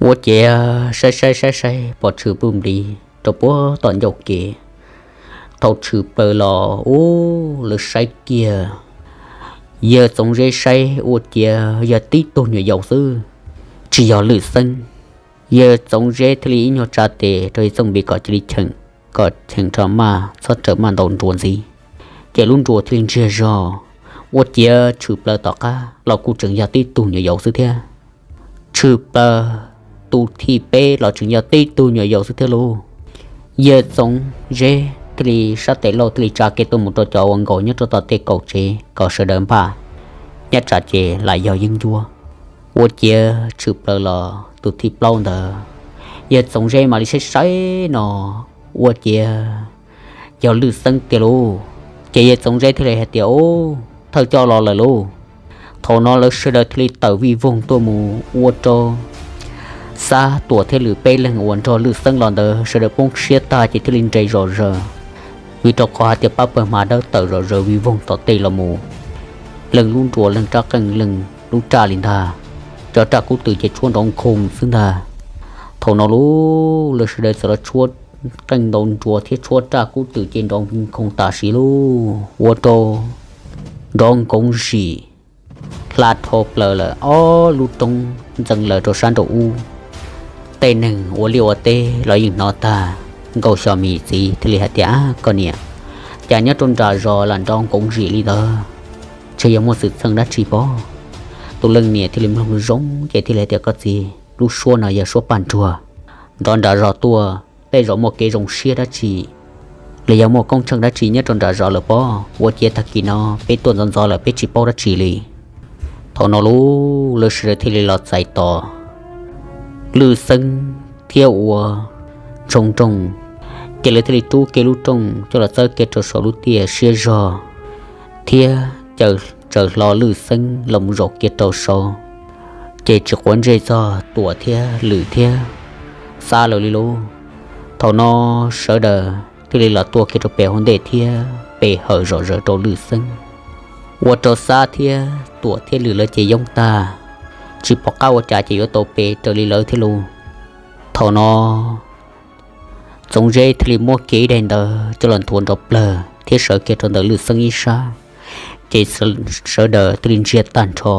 ua ciav saib saib saib saib pom tshwm pluj nplis rau puag tom ncauj kev. Thaum tshwm plaws los ub, lawv saib kiag yawg Txoov Zeb saib ua ciav yog tib tug nyuam yaus xwb, tsis yog Lwj Xeeb. Yawg Txoov Zeb thiaj li ib nyuag tsa tes rau yawg Txooj Npiv kom cia li cheem, kom cheem rau maj txhob raws maj ntaus nruas ntxiv. Ces lub nruas thiaj li ntsiag zog, ua ciav tshwm plaws tom qab los kuj tseem yog tib tug nyuam yaus xwb thiab. Tshwm plaws tus thib peb los tseem yog tib tug nyuam yaus xwb thiab lauj. Yawg Txoov Zeb thiaj li sab tes lauj thiaj li tsa kiag tuaj mus rau cov uas nkaum nyob rau tom tej kaum tsev kom sawv daws npaj, nyob tsam ces lam yog yeeb ncuab. Ua ciav tshwm plaws los tus thib plaub ntawd, yawg Txoov Zeb mam li saib saib no, ua ciav yog Lwj Xeeb tiag lauj. Ces yawg Txoov Zeb thiaj li hais tias, Ub, thawj coj los lawm lauj. Thaum no lawv sawv daws thiaj li tawm vij voog tuaj mus ua rau Xab, Tuam thiab Lwm peb leeg uas nrog Lwj Xeeb los ntawd sawv daws poob siab tag ces thiaj li nres zom zaws, vim rau qhov hais tias pab pawg hma dawb tawm zom zaws vij voog tom tej los mus. Leej lub nruas leej rab qeej leej lub raj li ntag, cov raj kub twm ces tshuab nrov nkhoos xwb ntag. Thaum no lub lawv sawv daws txawm los tshuab qeej ntaus nruas thiab tshuab raj kub twm ces nrov nkhoos tam sim lauj, ua rau nrov nkoov zim hla dhau plaws lawm ob lub roob ntxeev lawm rau sab nraum ub. Tej neeg ua liaj ua teb los yeej hnov tag. Nkauj Xyos Mis txiv thiaj li hais tias, Ab koj niam, cas nyob rau nram zos lam nrov nkoov zim li ntawd, ntshe yog muaj xwm txheej dab tsi pob? Tus leej niam thiaj li mloog zoo ces thiaj li hais tias, Koj txiv, lub suab no yog suab paj nruag, nrov nram zos tuaj tej zaum muaj kev zoo siab dab tsi, los yog muaj koob tsheej dab tsi nyob rau nram zos lawm pob. Ua ciav tag kis no peb tuaj ntxov ntxov lawm peb tsis paub dab tsi li. Thaum no lub lawv sawv daws thiaj li los txais tos Lwj Xeeb thiab ua Ntsoov Nroog, ces lawv thiaj li rub kiag lub rooj coj los txawb kiag rau saum lub tiaj siab zog thiab tsaws hlo Lwj Xeeb los mus zaum kiag rau saud, ces tsis quav ntsej txog Tuam thiab Lwm thiab Xab lawm li lauj. Thaum no sawv daws thiaj li los tuaj kiag rau pem hauv ntej thiab pe hawm zom zaws rau Lwm Xeeb. Ua rau Xab thiab Tuam thiab Lwm lawv ces yoob tag, tsis pom qab ua cas ces yuav tau pe raws li lawv thiab lauj. Thaum no Txoov Zeb thiaj li muab kiag ib daim ntawv coj los nthuav nrov plawg thiab sawv kiag rau ntawm Lwm Xeeb ib sab, ces sawv daws thiaj li ntsia tag nrho.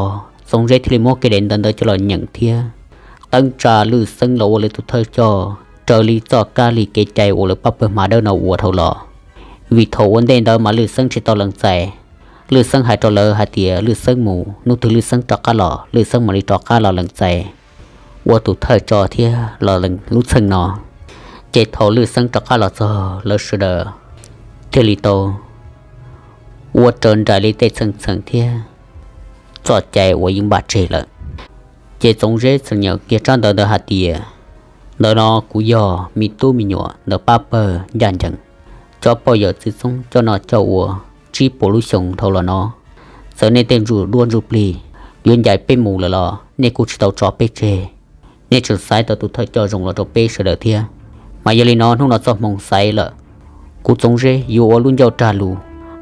Txoov Zeb thiaj li muab kiag daim ntawv ntawd coj los nyeem thiab teeb tsa Lwm Xeeb los ua lawv tus thawj coj raws li txoj kab li kev cai uas lawv pab pawg hma dawb no ua dhau los. Vim thaum ua ntej ntawd mas Lwm Xeeb tsis tau lees txais. Lwm Xeeb hais rau lawv hais tias Lwm Xeeb mus, hnub twg Lwm Xeeb rov qab los Lwm Xeeb mam li rov qab los lees txais ua tus thawj coj thiab los lees lub txheej no. Ces thaum Lwm Xeeb rov qab los txog, lawv sawv daws thiaj li tau ua raws nraim li tej txheej txheem thiab txoj cai uas yeej npaj tseg lawm. Ces Txoov Zeb txawm nyeem kiag tsab ntawv ntawd hais tias, ntawm no kuv yog me tub me nyuam ntawm pab pawg ncaj ncees, cov poj yawm txwv txoob coj noj coj ua tsib puas lub xyoo dhau los no. Txawm nej tej ntsuj duab ntsuj plig yuav ncaim peb mus lawm los nej kuj tsis tau tso peb tseg. Nej tseem xaiv tau tus thawj coj zoo los rau peb sawv daws thiab. Mas yog li no hnub no txoj hmoo xaiv lawm, kuv Txoov Zeb yuav ua lub ncauj rag lus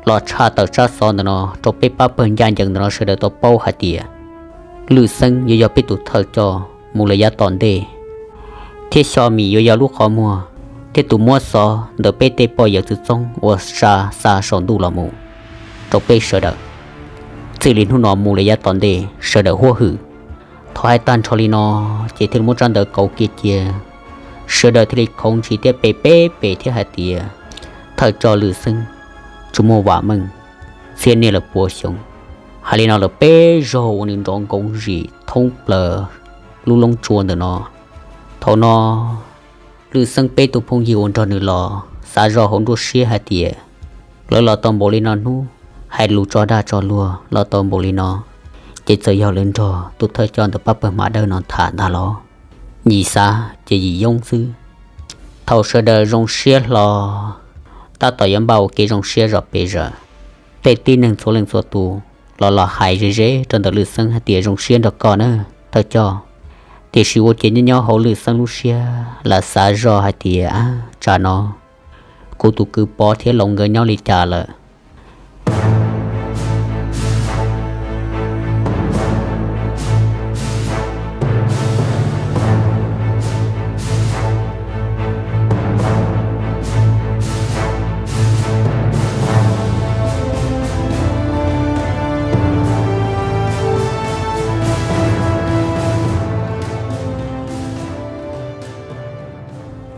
los tshaj tawm tsab xov ntawm no rau peb pab pawg ncaj ncees ntawm no sawv daws tau paub hais tias Lwm Xeeb yuav yog peb tus thawj coj mus lawm yav tom ntej, thiab Xyo Mim yuav yog lub qhov muag thiab tus muab xov ntawm peb tej poj yawm txwv txoob uas xa xa saum ntuj los mus rau peb sawv daws. Txij li hnub no mus lawm yav tom ntej sawv daws huab hwm. Thaum hais tag nrho li no, ces thiaj li muab tsab ntawv kauv kiag cia, sawv daws thiaj li khoov ntshis thiab pe peb pem thiab hais tias, thawj coj Lwm Xeeb, tsuas muaj vam meej txhiab niaj lawm puas xyoo. Hais li no lawm peb zaug ua nws nrov nkoov zim thoob plaws lub loob tsua ntawm no. Thaum no Lwm Xeeb peb tus phooj ywg uas nrog nws los xav zoj hauv nruab siab hais tias, lawv los tau npaum li no hnub, hais lus tso dag tso luag los tau npaum li no, ces txawm yog lawv nrog tus thawj coj ntawm pab pawg hma dawb no tham ntag los. Yim xav ces yim yoob xwb. Thaum sawv daws zoo siab hlo, tab tom yuav npaj ua kev zoo siab zom pes zaws, tej tib neeg txhua leej txhua tus los los hais ze ze rau ntawm Lwm Xeeb hais tias zoo siab nrog koj na, thawj coj. Tiam sis ua ciav nyob nyob hauv Lwm Xeeb lub siab lam xav zoj hais tias, ab, tsam no kuv tus kwv Pov thiab Loos nkawd nyob li cas lawm.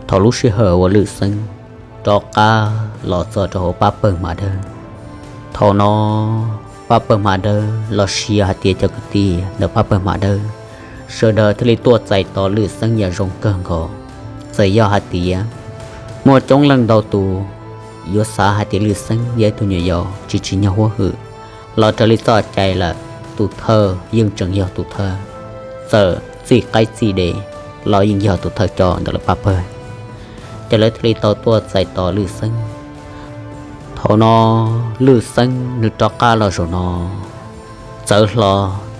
Thaum lub sij hawm uas Lwm Xeeb rov qab los txog rau hauv pab pawg hma dawb, thaum no pab pawg hma dawb los sis hais tias cov kwv tij ntawm pab pawg hma dawb sawv daws thiaj li tuaj txais tos Lwm Xeeb yam zoo kawg nkaus. Txawm yog hais tias muaj coob leej ntau tus yuav xav hais tias Lwm Xeeb yog ib tug nyuam yaus tsis tsim nyog huab hwm, los raws li txoj cai lawm, tus thawj yeej tseem yog tus thawj, txawm txij qaib txij dev los yeej yog tus thawj coj ntawm lawv pab pawg. Ces lawv thiaj li tau tuaj txais tos Lwm Xeeb. Thaum no Lwm Xeeb nws rov qab los zaum no, txawv hlo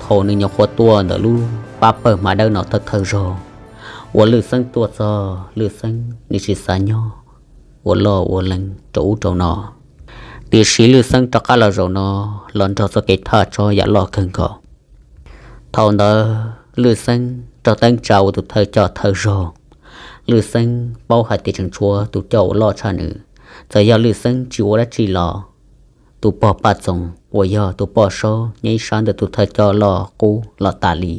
thaum nws nyuam qhuav tuaj ntawm lub pab pawg hma dawb no thawj thawj zaug. Uas Lwm Xeeb tuaj txog, Lwm Xeeb nws tsis xav nyob ua loj ua lees rau ub rau no. Tiam sis Lwm Xeeb rov qab los zaum no los nrog txoj kev thaj tsov yam loj kawg nkaus. Thaum ntawd Lwm Xeeb raug teeb tsa ua tus thawj coj thawj zaug. Lwm Xeeb paub hais tias tseem tshuav tus coj uas loj tshaj nws. Txawm yog Lwm Xeeb tsis ua dab tsi los, tus pog Paj Txoos uas yog tus poj saub nyob ib sab ntawm tus thawj coj loj qub los tas li,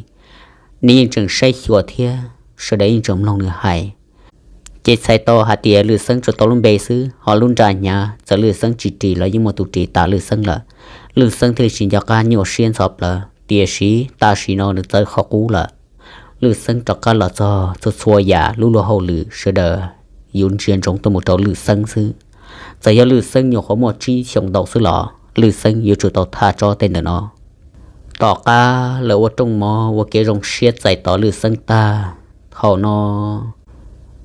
nws yeej tseem saib xyuas thiab sawv daws yeej tseem mloog nws hais. Ces txhais tau hais tias Lwm Xeeb tsuas tau lub npe xwb, ho lub nra hnyav txawm Lwm Xeeb tsis ris los yeej muaj tus ris tas Lwm Xeeb lawm. Lwm Xeeb thiaj li tsis nco qab nyuaj siab ntxhov plawv, tiam sis tam sim no nws txawv qhov qub lawm. Lwm Xeeb rov qab los txog, txhua txhua yam lub luag hauj lwm sawv daws yuav ntsia ntsoov tuaj mus rau Lwm Xeeb xwb. Txawm yog Lwm Xeeb nyuam qhuav muaj tsib xyoos ntau xwb los Lwm Xeeb yuav tsum tau thaj tsob tej ntawm no. Tom qab lawv ua rooj mov ua kev zoo siab txais tos Lwm Xeeb tag, thaum no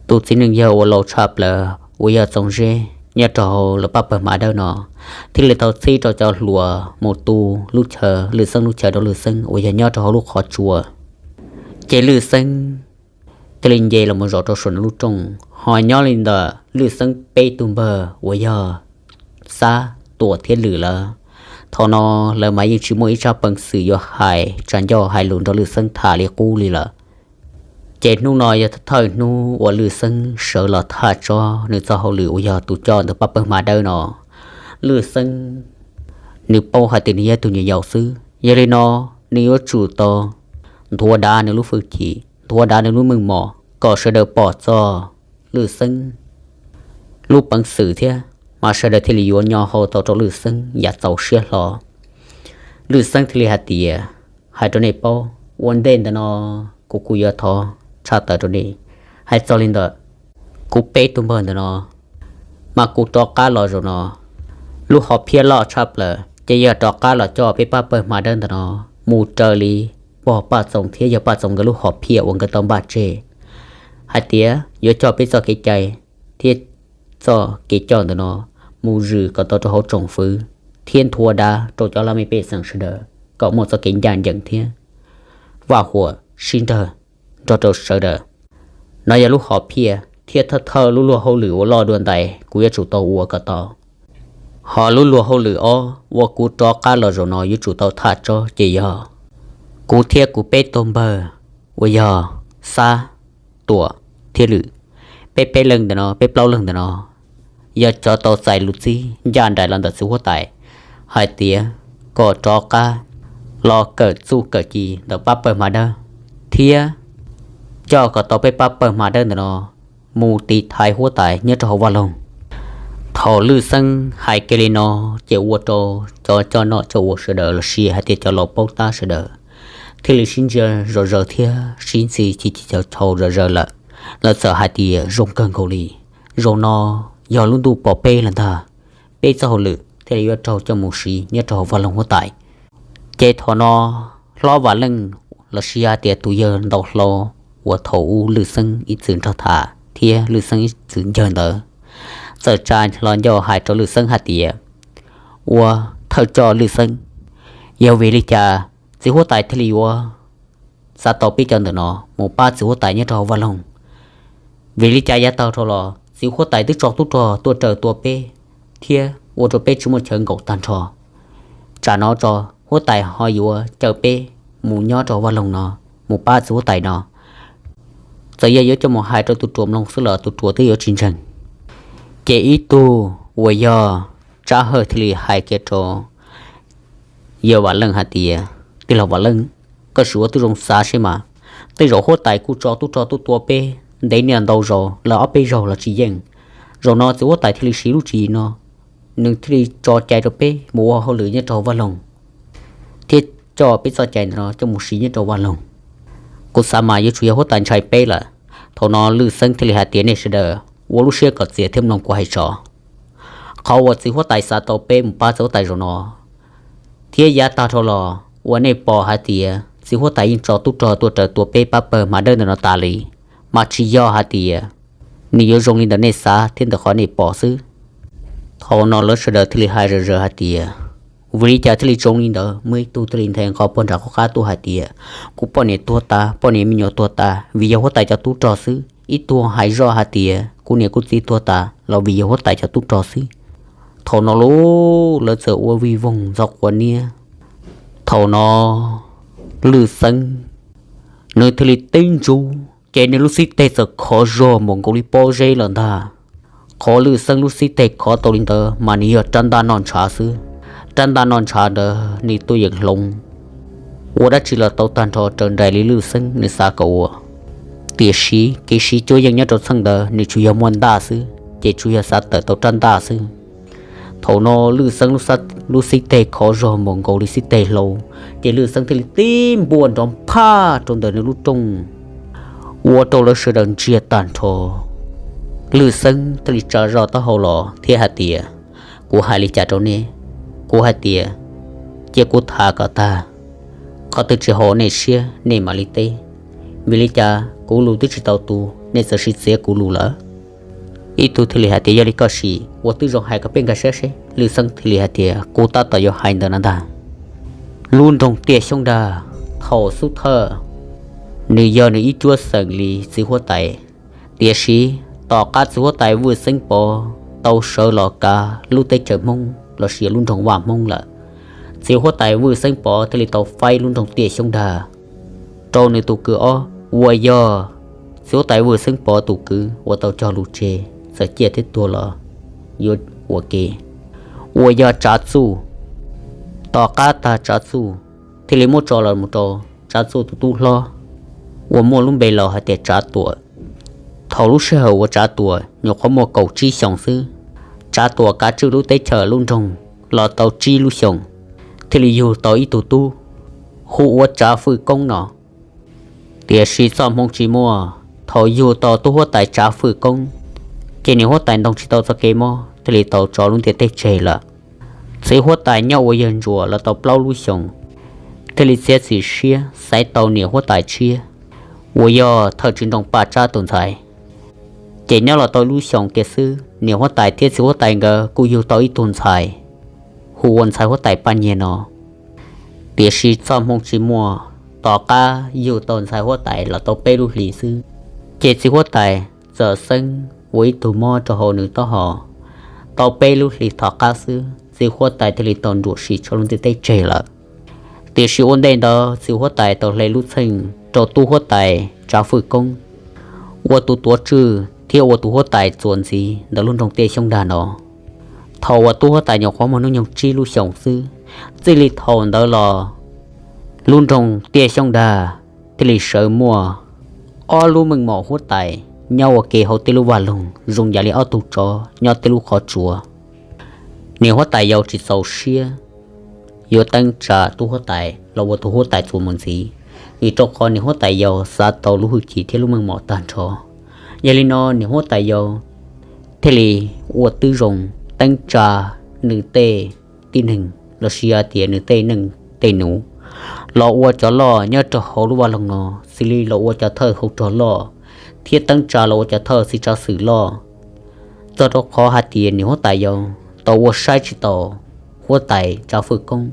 tus txiv neej yawg uas laus tshaj plaws uas yog Txoov Zeb nyob rau hauv lawv pab pawg hma dawb no thiaj li tau txib rau cov hluas mus tu lub chaw, Lwm Xeeb lub chaw rau Lwm Xeeb uas yog nyob rau hauv lub qhov tsua. Ces Lwm Xeeb thiaj li nce los mus zov rau saum nws lub rooj. Ho nyob li ntawm Lwj Xeeb peb tug npawg uas yog Xab, Tuam thiab Lwm lawm, thaum no lawv mas yeej tsis muaj ib tsab peev xwm yuav hais tsa ncauj hais lus nrog Lwj Xeeb tham li qub li lawm. Ces hnub no yog thawj hnub uas Lwj Xeeb sawv los tham tso nws txoj hauj lwm uas yog tus coj ntawm pab pawg hma dawb no. Lwj Xeeb nws paub hais tias nws yog tus nyuam yaus xwb, yog li no nws yuav tsum tau nthuav dav nws lub hwj chim, nthuav dav nws lub meej mom kom sawv daws pom txog Lwj Xeeb lub peev xwm thiab, mas sawv daws thiaj li yuav nyo hau tau rau Lwj Xeeb yam txaus siab hlo. Lwj Xeeb thiaj li hais tias, hais rau nej paub, ua ntej ntawm no kuv kuj yuav thov tshaj tawm rau nej, hais txog li ntawm kuv peb tug npawg ntawm no, mas kuv rov qab los zaum no, lub hom phiaj loj tshaj plaws ces yog rov qab los coj peb pab pawg hma dawb ntawm no mus raws li pog Paj Txoos thiab yawg Paj Txoos nkawd lub hom phiaj uas nkawd tau npaj tseg, hais tias yuav coj peb txoj kev cai thiab txoj kev coj ntawm no mus zwm kom tau rau hauv tsoom fwv thiab nthuav dav rau cov laj mej pej xeem sawv daws kom muaj txoj kev ncaj ncees thiab vaj huam sib nrawg nrog rau sawv daws. No yog lub hom phiaj thiab thawj thawj lub luag hauj lwm uas loj dua ntais kuv yuav tsum tau ua kom tau. Ho lub luag hauj lwm ob uas kuv rov qab los zaum no yuav tsum tau tham tso ces yog kuv thiab kuv peb tug npawg uas yog Xab, Tuam thiab Lwm, peb peb leeg ntawm no, peb plaub leeg ntawm no yog cov tau txais lus txib ncaj nraim los ntawm txiv huab tais hais tias kom rov qab los kawm txuj kawm ci ntawm pab pawg hma dawb thiab coj kom tau peb pab pawg hma dawb ntawm no mus tiv thaiv huab tais nyob rau hauv vaj loog. Thaum Lwj Xeeb hais kiag li no ces ua rau cov coj noj coj ua sawv daws los sis hais tias cov laus paub tab sawv daws thiaj li sib ntsia zom zaws thiab sib ntxhi ci ci cav chau zom zaws lawm. Lawv txawm hais tias zoo kawg nkaus li, zaum no yog lub ntuj pom peb lawm ntag, peb txoj hauj lwm thiaj li yuav raug coj mus siv nyob rau hauv vaj loog huab tais. Ces thaum no hlob Vam Leej los sis hais tias tus yawg ntau hlau uas thaum ub Lwj Xeeb ib txwm nrog tham thiab Lwj Xeeb ib txwm ncawg ntawd txawm tsa hlo ncauj hais rau Lwj Xeeb hais tias, ua thawj coj Lwj Xeeb, yog vim li cas txiv huab tais thiaj li yuav xav tau peb cov ntawm no mus pab txiv huab tais nyob rau hauv vaj loog? Vim li cas yav tag dhau los txiv huab tais twb tso tub rog tuaj raws tua peb thiab ua rau peb tsis muaj chaw nkaum tag nrho, tsam no tso huab tais ho yuav caw peb mus nyob rau hauv vaj loog no, mus pab txiv huab tais no? Txawm yog yuav coj mus hais rau tus ruam mloog xwb los tus ruam twb yuav tsis ntseeg. Ces ib tug uas yog Tsab Hawj thiaj li hais kiag rau yawg Vam Leej hais tias, tij laug Vam Leej, koj sim ua tib zoo xav seb mas, tej zaum huab tais kuj tso tub rog tuaj tua peb ntev niaj ntau zaus lawm ob peb zaug los tsis yeej. Zaum no txiv huab tais thiaj li siv lub tswv yim no, nws thiaj li tso cai rau peb mus ua hauj lwm nyob rau hauv vaj loog thiab coj peb txoj cai ntawm no coj mus siv nyob rau vaj loog. Kuv xav mas yuav tsum yog huab tais ntshai peb lawm. Thaum no Lwj Xeeb thiaj li hais tias, nej sawv daws ua lub siab kom txias thiab mloog kuv hais tso. Qhov uas txiv huab tais xav tau peb mus pab txiv huab tais zaum no thiab yav tag dhau los uas nej pom hais tias txiv huab tais yeej tso tub rog tuaj raws tua peb pab pawg hma dawb ntawm no tas li, mas tsis yog hais tias nws yuav zoo li ntawm nej xav thiab ntawm qhov nej pom xwb. Thaum no lawv sawv daws thiaj li hais zom zaws hais tias, vim li cas thiaj li zoo li ntawd? Muaj ib tug thiaj li nthe nqo puag nram qhov qab tuaj hais tias, kuv poj niam tuag tas, poj niam me nyuam tuag tas vim yog huab tais cov tub rog xwb. Ib tug hais zoj hais tias, kuv niam kuv txiv tuag tas los vim yog huab tais cov tub rog xwb. Thaum no lauj, lawv txawm ua vij voog ntxhov quav niab. Thaum no Lwj Xeeb nws thiaj li tib ntsub, ces nws lub xib teg txawm khov zog npaum nkaus li pob zeb lawm ntag. Qhov Lwj Xeeb lub xib teg khov tau li ntawd mas nws yog rab ntaj noj ntshav xwb. Rab ntaj noj ntshav ntawd nws tuaj yeem hloov, ua dab tsi los tau tag nrho raws nraim li Lwj Xeeb nws xav kom ua. Tiam sis kev siv cuab yeej nyob rau txheej ntawd nws tsuas yog muaj ntaj xwb, ces tsuas yog xav tawm tau rab ntaj xwb. Thaum no Lwj Xeeb lub xib teg khov zog npaum nkaus li xib teg hlau, ces Lwj Xeeb thiaj li tib npuaj nrov phaj rau ntawm nws lub rooj, ua rau lawv sawv daws ntsiag tag nrho. Lwj Xeeb thiaj li tsa zoj taub hau los thiab hais tias, kuv hais li cas rau nej? Kuv hais tias, cia kuv tham kom tag, qhov twg tsis haum nej siab nej mam li teb. Vim li cas kuv lus twb tsis tau tu nej txawm siv txiav kuv lus lawm? Ib tug thiaj li hais tias, yog li koj sim ua tib zoo hais kom peb nkag siab seb. Lwj Xeeb thiaj li hais tias, kuv tab tom yuav hais ntawd no ntag. Lub nroog Tiaj Xyoob Dag, thaum xub thawj nws yog nws ib cuab xeem li txiv huab tais. Tiam sis tom qab txiv huab tais Vwj Xeeb Pov tau sawv los kav lub teb chaws Hmoob los sis lub nroog Vaj Hmoob lawm, txiv huab tais Vwj Xeeb Pov thiaj li tau faib lub nroog Tiaj Xyoob Dag rau nws tus kwv ob uas yog txiv huab tais Vwj Xeeb Pov tus kwv uas tau cog lus tseg txawm ciaj thiab tuag los yuav ua ke, uas yog Tsav Txuj. Tom qab tag Tsav Txuj thiaj li muab tso los mus rau Tsav Txuj tus tub hlob uas muaj lub npe laus hais tias Tsav Tuam. Thaum lub sij hawm uas Tsav Tuam nyuam qhuav muaj kaum tsib xyoos xwb, Tsav Tuam kav tswj lub teb chaws lub nroog los tau tsib lub xyoos, thiaj li yug tau ib tug tub hu ua Tsav Fwj Koob no. Tiam sis txoj hmoo tsis muaj, thaum yug tau tub huab tais Tsav Fwj Koob, ces niam huab tais ntoog tsis tau txoj kev mob thiaj li tau tso lub ntiaj teb tseg lawm. Txiv huab tais nyob ua yawg ntsuas los tau plaub lub xyoos, thiaj li txiav txim siab xaiv tau niam huab tais tshiab uas yog thawj tswj nroog Paj Tsab tus ntxhais. Ces nyob los tau lub xyoos kiag xwb, niam huab tais thiab txiv huab tais nkawd kuj yug tau ib tug ntxhais hu ua ntxhais huab tais Paj Nyiag no. Tiam sis txoj hmoo tsis muaj, tom qab yug tau ntxhais huab tais los tau peb lub hlis xwb, ces txiv huab tais txawm xeeb ua ib tug mob rau hauv nws taub hau. Tau peb lub hlis tom qab xwb, txiv huab tais thiaj li tau nruam sim tso lub ntiaj teb tseg lawm. Tiam sis ua ntej ntawd txiv huab tais tau hle lub txheej rau tub huab tais Tsav Fwj Koob ua tus tuav tswj thiab ua tus huab tais txuas ntxiv ntawm lub nroog Tiaj Xyoob Dag no. Thaum uas tub huab tais nyuam qhuav muaj hnub nyoog tsib lub xyoos xwb, txij li thaum ntawd los lub nroog Tiaj Xyoob Dag thiaj li sawv muaj ob lub meej mom huab tais nyob ua ke hauv tej lub vaj loog zoo yam li ob tug tsov nyob tej lub qhov tsua. Niam huab tais yau tsis txaus siab yuav teeb tsa tub huab tais los ua tus huab tais txuas mus ntxiv, vim rau qhov niam huab tais yau xav tau lub hwj chim thiab lub meej mom tag nrho. Yog li no niam huab tais yau thiaj li ua tib zoo teeb tsa nws tej tib neeg los sis hais tias nws tej neej tej nus los ua cov loj nyob rau hauv lub vaj loog no, xws li los ua cov thawj hauv rog loj thiab teeb tsa los ua cov thawj txiv tsav xwm loj. Txog rau qhov hais tias niam huab tais yau tau ua saib tsis taus huab tais Tsav Fwj Koob,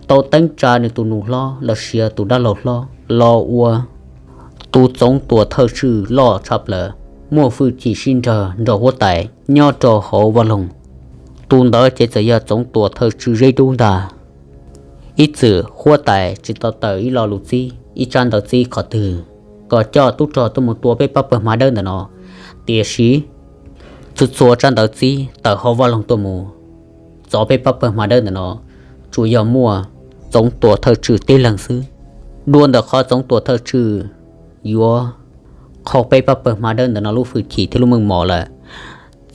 tau teeb tsa nws tus nus hlob los sis tus dab laug hlob los ua tus txoov tuam thawj tswj loj tshaj plaws, muaj hwj chim sib nrag nrog huab tais nyob rau hauv vaj loog. Tus ntawd ces txawm yog txoov tuam thawj tswj Zeb Dub ntag. Ib txwm huab tais tsis tau tawm ib lo lus txib ib tsab ntawv txib qhov twg kom coj tub rog tuaj mus tua peb pab pawg hma dawb ntawm no, tiam sis txhua txhua tsab ntawv txib tawm hauv vaj loog tuaj mus txov peb pab pawg hma dawb ntawm no tsuas yog muaj txoov tuam thawj tswj tib leeg xwb. Dua ntawm qhov txoov tuam thawj tswj yuav qhau peb pab pawg hma dawb ntawm no lub hwj chim thiab lub meej mom lawm,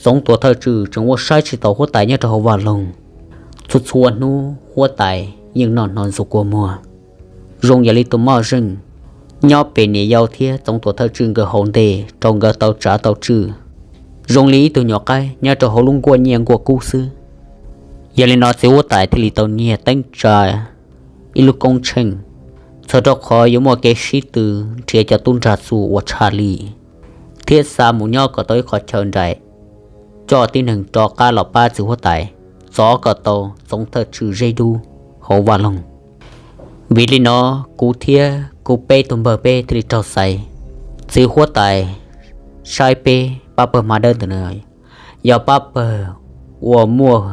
txoov tuam thawj tswj tseem ua saib tsis taus huab tais nyob rau hauv vaj loog. Txhua txhua hnub huab tais yeej noj hno ntxuag kua muag zoo yam li tus moj zeej nyob pem niam yau thiab txoov tuam thawj tswj nkawd hauv ntej rau nkawd tau tsav tau tswj zoo li ib tug nyuam qaib nyob rau hauv lub nkuaj nyiaj nkuaj kub xwb. Yog li no txiv huab tais thiaj li tau nyiag teeb tsa ib lub koob tsheej, txog rau qhov yuav muaj kev sib tw nrhiav cov tub nrag txuj uas tshaj lij thiab xa mus nyob kom tau ib qhov chaw nraim, coj tib neeg rov qab los pab txiv huab tais txov kom tau txoov thawj tswj Zeb Dub hauv vaj loog. Vim li no kuv thiab kuv peb tus npawg peb thiaj li raug xaiv. Txiv huab tais saib peb pab pawg hma dawb ntawm no yog pab pawg uas muaj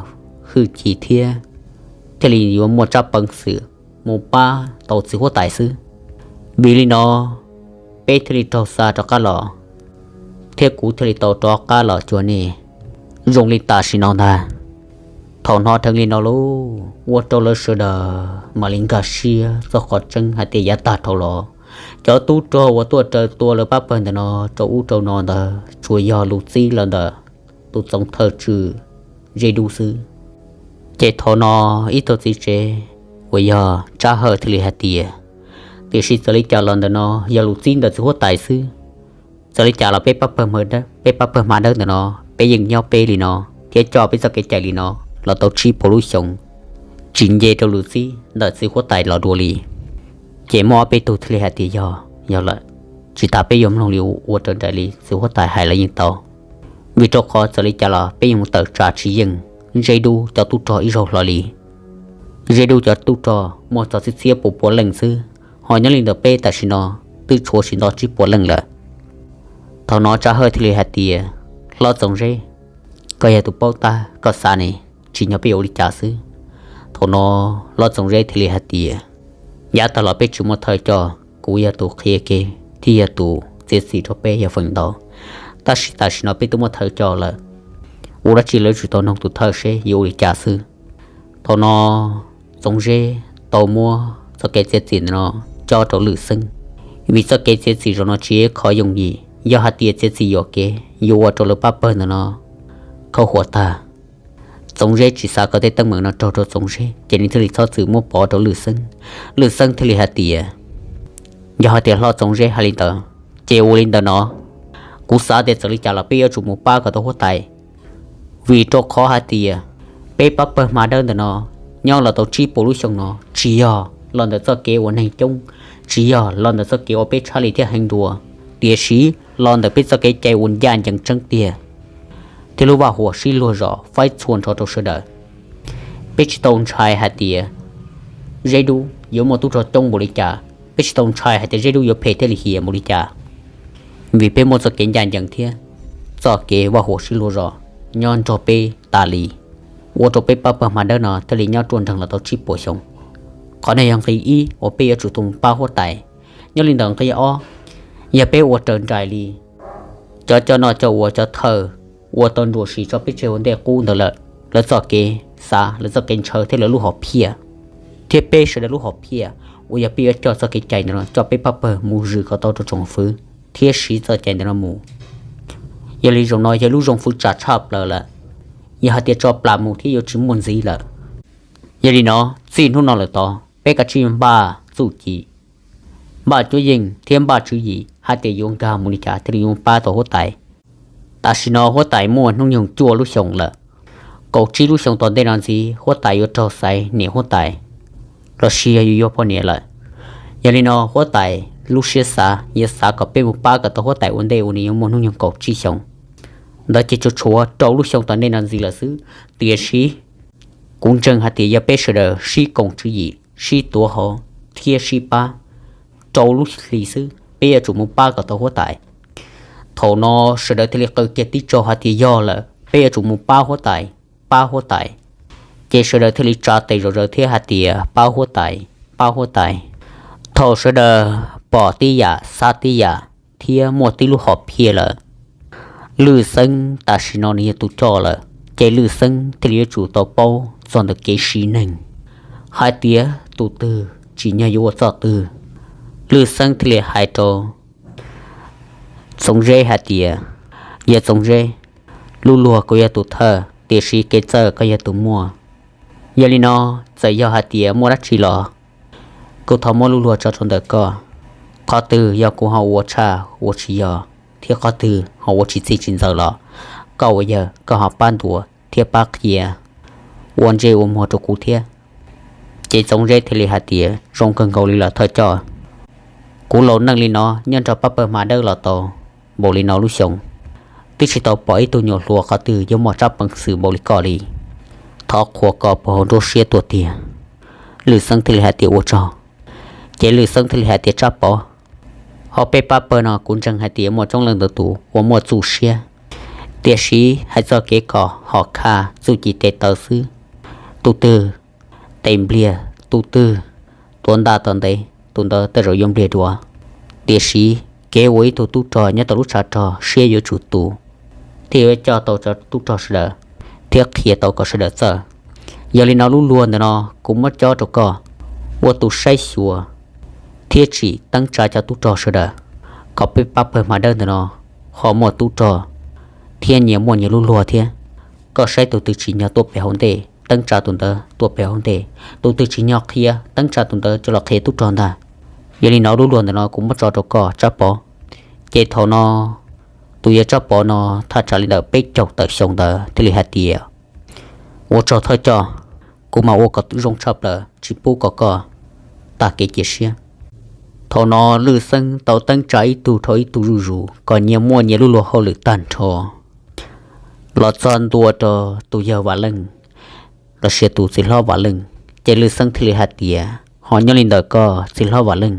hwj chim thiab thiaj li yuav muaj tsab peev xwm mus pab tau txiv huab tais xwb. Vim li no peb thiaj li raug xa rov qab los, thiab kuv thiaj li tau rov qab los cuag nej zoo li tam sim no ntag. Thaum hnov dheev li no lauj, ua rau lawv sawv daws mam li nkag siab txog qhov tseeb hais tias yav tag dhau los cov tub rog uas tuaj raws tua lawv pab pawg ntawm no rau ub rau no ntawd tsuas yog lus txib los ntawm tus txoov thawj tswj Zeb Dub xwb. Ces thaum no ib tug txiv tsev uas yog Tsab Hawj thiaj li hais tias, tiam sis txawm li cas los ntawm no yog lus txib ntawm txiv huab tais xwb. Txawm li cas los peb pab pawg hma dawb ntawm no peb yeej nyob peb li no thiab coj peb txoj kev cai li no los tau tsib puas lub xyoo, tsis nce rau lus txib ntawm txiv huab tais los dua li. Ces muaj ob peb tug thiaj li hais tias yog, yog lawm, tsis tas peb yuav mloog li ua raws nraim li txiv huab tais hais los yeej tau. Vim rau qhov txawm li cas los peb yeej mus tawm tsam tsis yeej Zeb Dub cov tub rog ib zaug hlo li. Zeb Dub cov tub rog muaj txog txhiab txhiab puas puas leej xwb, ho nyob li ntawm peb tam sim no twb tshuav tsis nto tsib puas leej lawm. Thaum no Tsab Hawj thiaj li hais tias, Hlob Txoov Zeb, koj yog tus paub tag, koj xav ne, tsim nyog peb yuav ua li cas xwb. Thaum no Hlob Txoov Zeb thiaj li hais tias, Yav tag los peb tsis muaj thawj coj, kuv yog tus qhia kev thiab yog tus txiav txim rau peb yog feem ntau, tab sis tam sim no peb twb muaj thawj coj lawm, ua dab tsi lawv yuav tsum tau noog tus thawj seb yuav ua li cas xwb. Thaum no Txoov Zeb tau muab txoj kev txiav txim ntawm no cob rau Lwm Xeeb, vim txoj kev txiav txim zaum no tsis yog qhov yooj yim, yog hais tias txiav txim yuam kev yuav ua rau lawv pab pawg ntawm no khaub huam tag. Txoov Zeb tsis xav kom tej teeb meem no raug rau Txoov Zeb, ces nws thiaj li txhob txwm muab pov rau Lwm Xeeb. Lwm Xeeb thiaj li hais tias, Yog hais tias Hlob Txoov Zeb hais li ntawd, ces ua li ntawm no, kuv xav tias txawm li cas los peb yuav tsum mus pab kom tau huab tais, vim rau qhov hais tias peb pab pawg Hma Dawb ntawm no nyob los tau tsib puas lub xyoo no tsis yog los ntawm txoj kev ua neeg coob, tsis yog los ntawm txoj kev ua peb tshaj lij thiab heev dua, tiam sis los ntawm peb txoj kev cai uas ncaj ncees tseeb tiag thiab lub vaj huam sib luag zos faib txhua nrho rau sawv daws. Peb tsis tau ntshai hais tias Zeb Dub yuav muaj tub rog coob npaum li cas, peb tsis tau ntshai hais tias Zeb Dub yuav phem thiab lim hiam npaum li cas, vim peb muaj txoj kev ncaj ncees thiab txoj kev vaj huam sib luag zos nyob nrog peb tas li, ua rau peb pab pawg Hma Dawb no thiaj li nyob ruaj nreeg los tau tsib puas xyoo. Qhov no yog nqi ib uas peb yuav tsum tau mus pab huab tais. Nyob li ntawm nqi ob, yog peb ua raws nraim li cov coj noj coj ua, cov thawj ua tau nruam sis tso peb tseg ua ntej qub ntawd lawm, lawv txoj kev xav, lawv txoj kev ntshaw thiab lawv lub hom phiaj, thiab peb sawv daws lub hom phiaj uas yog peb yuav coj txoj kev cai ntawm no coj peb pab pawg mus zwm kom tau rau tsoom fwv thiab siv txoj cai ntawm no mus. Yog li zaum no yog lub zoo fwv tsam tshaj plaws lawm, yog hais tias tso plam mus thiab yuav tsis muaj ntxiv lawm. Yog li no, txij hnub no lawm tod peb kav tsij npaj txuj ci, npaj cuab yeej thiab npaj tswv yim hais tias yuav nkag mus li cas thiaj li yuav pab tau huab tais. Tam sim no huab tais muaj hnub nyoog cuaj lub xyoos lawm, kaum tsib lub xyoo tom ntej no ntxiv huab tais yuav raug xaiv niam huab tais los sis yog yuav yuav poj niam lawm. Yog li no huab tais lub siab xav yog xav kom peb mus pab kom tau huab tais ua ntej uas nws yuav muaj hnub nyoog kaum tsib xyoos. Ntawd ces tsuas tshuav rau lub xyoo tom ntej no ntxiv lawm xwb, tiam sis kuv ntseeg hais tias yog peb sawv daws sib koom tswv yim, sib tuav hauv thiab sib pab, rau lub hlis xwb peb yuav tsum mus pab kom tau huab tais. Thaum no sawv daws thiaj li qw kiag tib tsaug hais tias yog lawm, peb yuav tsum mus pab huab tais, pab huab tais. Ces sawv daws thiaj li tsa tes zom zaws thiab hais tias pab huab tais, pab huab tais. Thaum sawv daws pom tib yam xav tib yam thiab muaj tib lub hom phiaj lawm, Lwm Xeeb tam sim no nws yog tus coj lawm, ces Lwm Xeeb thiaj li yuav tsum tau paub txog ntawm kev siv neeg, hais tias tus twg tsim nyog yuav ua txoj twg. Lwm Xeeb thiaj li hais rau Txoov Zeb hais tias, yog Txoov Zeb, lub luag kuv yog tus thawj tiam sis kev txawj koj yog tus muaj. Yog li no, txawm yog hais tias muaj dab tsi los kuv thov muab lub luag tso rau ntawm koj. Qhov twg yog kuv ho ua tshaj ua tsis yog thiab qhov twg ho ua tsis txij tsis ntxaws los koj ua yawg koj ho pab ntuas thiab pab qhia ua ntsej ua muag rau kuv thiab. Ces Txoov Zeb thiaj li hais tias, zoo kawg nkaus li los thawj coj, kuv laus neej li no nyob nrog pab pawg Hma Dawb los tau npaum li no lub xyoo, twb tsis tau pom ib tug nyuam hluas qhov twg yuav muaj tsab peev xwm npaum li koj li. Thov qhuas koj puag hauv nruab siab tuaj tiag. Lwm Xeeb thiaj li hais tias ua tsaug. Ces Lwm Xeeb thiaj li hais tias Tsab Pov, hauv peb pab pawg no kuv ntseeg hais tias muaj coob leej ntau tus uas muaj txuj siab, tiam sis hais txoj kev kos hom khaj txuj ci tes taw xwb. Tus twg tes npliag, tus twg tuav ntaj tom ntev, tus ntawd tej zaum yuav npliag dua. Tiam sis kev ua ib tug tub rog nyob tau lub tshav rog siab yuav tsum tus thiaj yuav coj tau cov tub rog sawv daws thiab qhia tau kom sawv daws txawj. Yog li no lub luag ntawm no kuv muab cob rau koj ua tus saib xyuas thiab tsim teeb tsa cov tub rog sawv daws, kom peb pab pawg Hma Dawb ntawm no ho muaj tub rog thiab nyias muaj nyias lub luag thiab. Koj saib tus twg tsim nyog tuaj pem hauv ntej teeb tsa tus ntawd tuaj pem hauv ntej, tus twg tsim nyog qhia teeb tsa tus ntawd coj los qhia tub rog ntag. Yog li no lub luag ntawm no kuv muab tso rau koj Tsab Pov. Ces thaum no tus yawg Tsab Pov no thaj tsam li ntawm peb caug tawm xyoo ntawd thiaj li hais tias, ua tsaug thawj coj, kuv mam ua kom zoo tshaj plaws tsis pub kom koj tag kev cia siab. Thaum no Lwm Xeeb tau teeb tsa ib tug dhau ib tug zuj zus kom nyias muaj nyias lub luag hauj lwm tag nrho, los txog ntua rau tus yawg Vam Leej los sis tus txiv hlob Vam Leej. Ces Lwm Xeeb thiaj li hais tias, ho nyob li ntawm koj txiv hlob Vam Leej,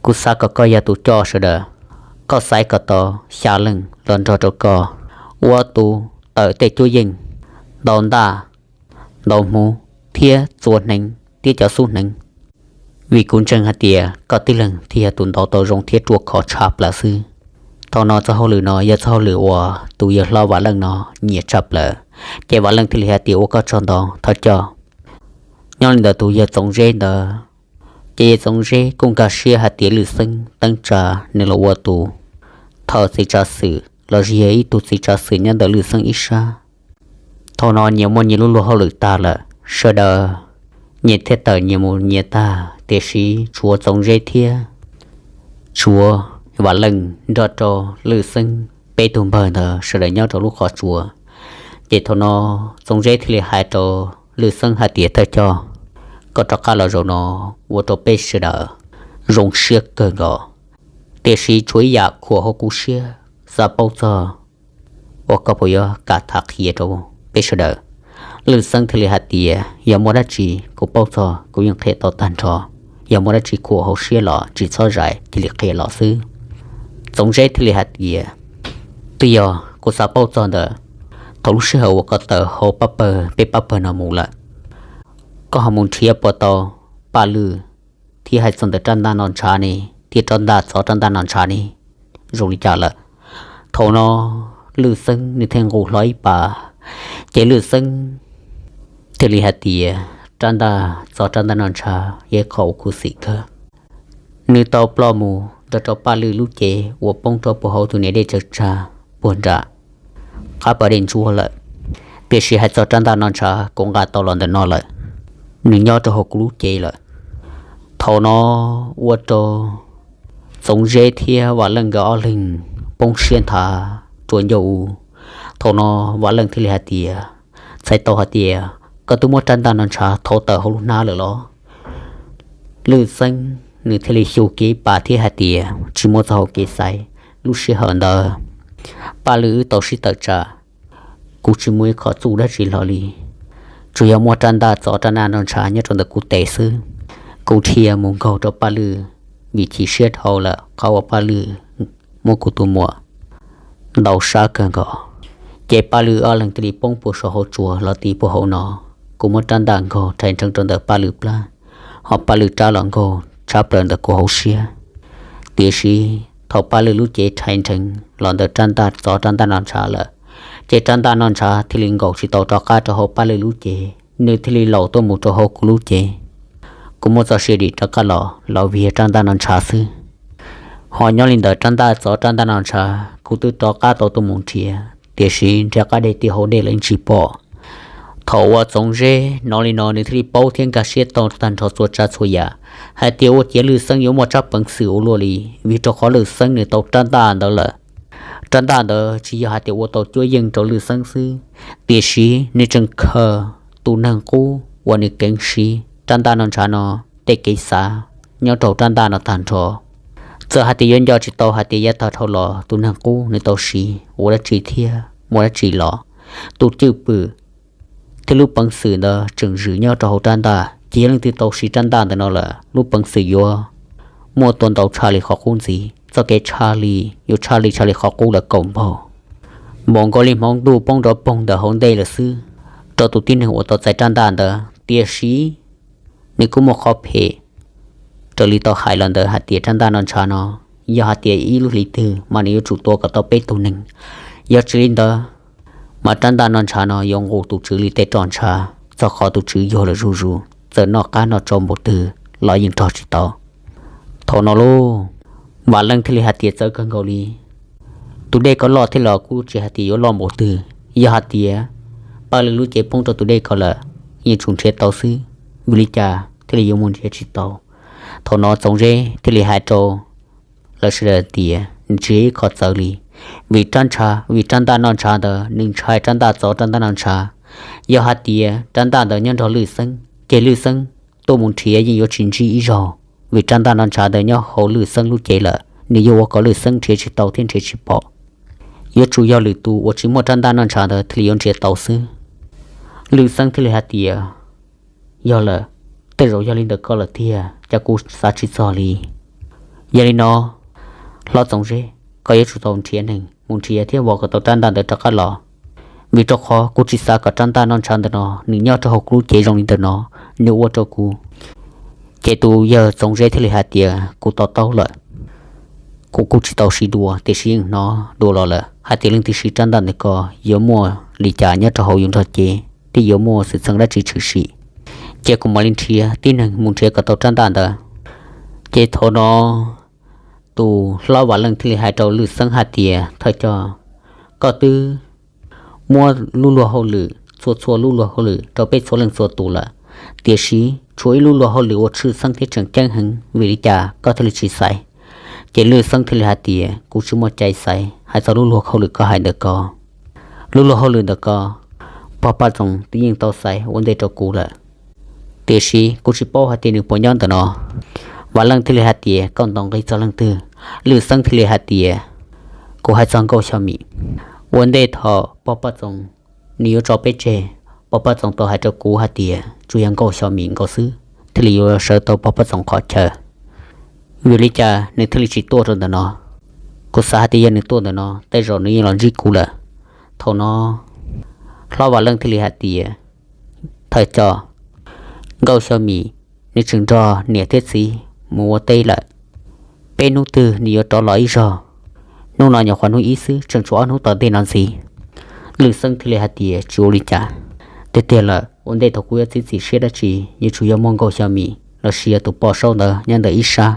Kuv xav kom koj yog tus coj sawv daws, koj xaiv kom tau xya leej los nrog rau koj ua tus tawm tej cuab yeej, ntaus ntaj, ntaus hmuv thiab txua hneev thiab cov xub hneev, vim kuv ntseeg hais tias koj tib leeg thiaj yog tus ntaus tau zoo thiab ruaj khov tshaj plaws xwb. Thaum no txoj hauj lwm no yog txoj hauj lwm uas tus yawg hlob Vam Leej no nyiam tshaj plaws, ces Vam Leej thiaj li hais tias ua koj tsaug ntau thov coj. Nyob li ntawd tus yawg Txoov Zeb ntawd, ces yawg Txoov Zeb kuj nkag siab hais tias Lwj Xeeb teeb tsa nws los ua tus thawj txiv tsav xwm los sis yog ib tug txiv tsav xwm nyob ntawm Lwj Xeeb ib sab. Thaum no nyias muaj nyias lub luag hauj lwm tag lawm, sawv daws nyias thiaj tawm nyias mus nyias tag, tiam sis tshuav Txoov Zeb thiab tshuav Vam Leej nrog rau Lwj Xeeb peb tug npawg ntawd sawv daws nyob rau lub qhov tsua. Ces thaum no Txoov Zeb thiaj li hais rau Lwj Xeeb hais tias thawj coj, koj rov qab los zaum no ua rau peb sawv daws zoo siab kawg nkaus, tiam sis tshuav ib yam khuam hauv kuv siab, xav paub txog uas koj puas yuav kam tham qhia rau peb sawv daws. Lwj Xeeb thiaj li hais tias yog muaj dab tsi kuv paub txog kuv yeej qhia tau tag nrho, yog muaj dab tsi khuam hauv siab los tsis txhob zais cia li qhia los xwb. Txoov Zeb thiaj li hais tias twb yog kuv xav paub txog ntawm thaum lub sij hawm uas koj tawm hauv pab pawg peb pab pawg no mus lawm, koj ho mus nrhiav puas tau Paj Lwj thiab hais txog ntawm rab ntaj no ntshav ne, thiab rab ntaj txov rab ntaj no ntshav ne zoo li cas lawm. Thaum no Lwj Xeeb nws thiaj nqus hlo ib pas, ces Lwj Xeeb thiaj li hais tias rab ntaj txov rab ntaj no ntshav yog ib qho uas khuv xim kawg. Nws tau ploj mus nrog rau Paj Lwj lub cev uas poob rau puag hauv tus niam dej tsaws tsag puag nram qab pas dej ntsuab lawm, tiam sis hais txog rab ntaj no ntshav kuv nqa tau los ntawm no lawm, nws nyob rau hauv kuv lub cev lawm. Thaum no ua rau Txoov Zeb thiab Vam Leej nkawd ob leeg poob siab nthav rua ncauj u. Thaum no Vam Leej thiaj li hais tias txhais tau hais tias koj twb muab rab ntaj no ntshav thauv tawm hauv lub hnab lawm los? Lwj Xeeb nws thiaj li xyu kiag ib pas thiab hais tias tsis muaj txoj hau kev xaiv. Lub sij hawm ntawd Paj Lwj wb tau sib tawm tsam, kuv tsis muaj ib qho txuj dab tsi hlo li, tsuas yog muaj rab ntaj txov rab ntaj no ntshav nyob rau ntawm kuv tes xwb. Kuv dhia mus nkaug rau Paj Lwj vim chim siab dhau lawm qhov uas Paj Lwj muab kuv tus muam ntaus sab kawg nkaus, ces Paj Lwj ob leeg thiaj li poob puag saum hauv tsua los ti puag hauv no. Kuv muab rab ntaj nkaug rhais nrheev rau ntawm Paj Lwj plab, ho Paj Lwj rab los nkaug tshab plaws ntawm kuv hauv siab. Tiam sis thaum Paj Lwj lub cev rhais nrheev los ntawm rab ntaj txov rab ntaj no ntshav lawm, ces rab ntaj no ntshav thiaj li nkaum tsis tau rov qab rau hauv Paj Lwj lub cev, nws thiaj li laum tuaj mus rau hauv kuv lub cev. Kuv muab txoj sia dim rov qab los los vim rab ntaj no ntshav xwb. Ho nyob li ntawm rab ntaj txov rab ntaj no ntshav kuv twb rov qab tau tuaj mus nrhiav, tiam sis nrhiav qab deg ti hauv dej los yeej tsis pom. Thaum uas Txoov Zeb hnov li no nws thiaj li paub thiab nkag siab tau tag nrho txhua tsav txhua yam hais tias ua ciav Lwj Xeeb yuav muaj tsab peev xwm ua luaj li, vim rau qhov Lwj Xeeb nws tau rab ntaj ntawd lawm. Rab ntaj ntawd tsis yog hais tias ua tau cuab yeej rau Lwj Xeeb xwb, tiam sis nws tseem khaws tus neeg qub uas nws keev siv rab ntaj no ntshav no tej kev xav nyob rau rab ntaj no tag nrho. Txawm hais tias yuav nco tsis tau hais tias yav tag dhau los tus neeg qub nws tau siv ua dab tsi thiab muaj dab tsi los, tus cwj pwm thiab lub peev xwm ntawd tseem zwm nyob rau hauv rab ntaj. Ces yog leej twg tau siv rab ntaj ntawm no lawm, lub peev xwm yuav muaj tua ntau tshaj li qhov qub ntxiv, txoj kev tshaj li yuav tshaj li tshaj li qhov qub lawm kaum npaug. Npaum nkaus li hmoov ntuj poob nrov poog ntawm hauv ntej lawm xwb rau tus tib neeg uas tau txais rab ntaj ntawd. Tiam sis nws kuj muaj qhov phem raws li tau hais los ntawd hais tias rab ntaj no ntshav no yog hais tias ib lub hlis twg mas nws yuav tsum tua kom tau peb tug neeg. Yog tsis li ntawd mas rab ntaj no ntshav no yuav nqus tus tswv li tej roj ntshav, txog qhov tus tswv yuag lawm zuj zus, txawm noj qab noj tsau npaum twg los yeej rog tsis tau. Thaum no lauj, Vam Leej thiaj li hais tias txawv kawg nkaus li. Tus dej ko loj thiab los kuj tsis hais tias yuav loj npaum twg, yog hais tias Paj Lwj lub cev poob rau tus dej ko lawm, yeej tsum nrhiav tau xwb, vim li cas thiaj li yuav mus nrhiav tsis tau? Thaum no Txoov Zeb thiaj li hais rau lawv sawv daws tias nws tsis yog ib qho txawv li, vim rab ntshav, vim rab ntaj noj ntshav ntawd nws ntshai rab ntaj txov rab ntaj noj ntshav. Yog hais tias rab ntaj ntawd nyob nrog Lwj Xeeb, ces Lwj Xeeb tuaj mus nrhiav yeej yuav tsis ntsib ib zaug, vim rab ntaj noj ntshav ntawd nyob hauv Lwj Xeeb lub cev lawm, nws yuav ua kom Lwj Xeeb nrhiav tsis tau thiab nrhiav tsis pom. Yuav tsum yog lwm tus uas tsis muaj rab ntaj noj ntshav ntawd thiaj li yuav nrhiav tau xwb. Lwj Xeeb thiaj li hais tias, yog lawm, tej zaum yog li ntawm koj lawm tiag, cas kuv xav tsis txog li. Yog li no, hlob Txoov Zeb, koj yuav tsum tau nrhiav neeg mus nrhiav thiab vov kom tau rab ntaj ntawd rov qab los, vim rau qhov kuv tsis xav kom rab ntaj noj ntshav ntawm no nws nyob rau hauv kuv lub cev zoo li ntawm no, nws ua rau kuv. Ces tus yawg Txoov Zeb thiaj li hais tias, kuv to taub lawm, kuv kuj tsis tau siv dua tiam sis yeej hnov dua los lawm hais tias leej twg siv rab ntaj ntawm ko yuav muaj li cas nyob rau hauv yus nrog cev thiab yuav muaj xwm txheej dab tsi tshwm sim. Ces kuv mam li nrhiav tib neeg mus nrhiav kom tau rab ntaj ntawd. Ces thaum no tus hlob Vam Leej thiaj li hais rau Lwj Xeeb hais tias, thawj coj, koj twb muab lub luag hauj lwm txhua txhua lub luag hauj lwm rau peb txhua leej txhua tus lawm, tiam sis tshuav ib lub luag hauj lwm uas tshwj xeeb thiab tseem ceeb heev, vim li cas koj thiaj li tsis xaiv? Ces Lwj Xeeb thiaj li hais tias, kuv tsis muaj cai xaiv hais txog lub luag hauj lwm koj hais ntawm ko. Lub luag hauj lwm ntawm ko, pog Paj Txoos twb yeej tau xaiv ua ntej rau kuv lawm, tiam sis kuv tsis paub hais tias nws puas nyob ntawm no. Vam Leej thiaj li hais tias, koj ntaus nqi txog leej twg? Lwj Xeeb thiaj li hais tias, kuv hais txog Nkauj Xyo Mim. Ua ntej thaum pog Paj Txoos nws yuav tso peb tseg, pog Paj Txoos tau hais rau kuv hais tias tsuas yog Nkauj Xyo Mim nkaus xwb thiaj li yuav sawv tau pog Paj Txoos qhov chaw. Vim li cas nws thiaj li tsis tuaj rau ntawm no? Kuv xav hais tias yog nws tuaj ntawm no tej zaum nws yeej los ntsib kuv lawm. Thaum no hlob Vam Leej thiaj li hais tias, thawj coj, Nkauj Xyo Mim nws tseem nrog niam thiab txiv mus ua teb lawm. Peb hnub twg nws yuav rov los ib zaug? Hnub no nyuam qhuav hnub ib xwb, tseem tshuav ob hnub tom ntej no ntxiv. Lwj Xeeb thiaj li hais tias, tsis ua li cas. Tiag tiag lawm, ua ntej thaum kuv yuav txiav txim siab dab tsi, yuav tsum yog muaj Nkauj Xyo Mim los sis yog tus poj saub ntawd nyob ntawm ib sab.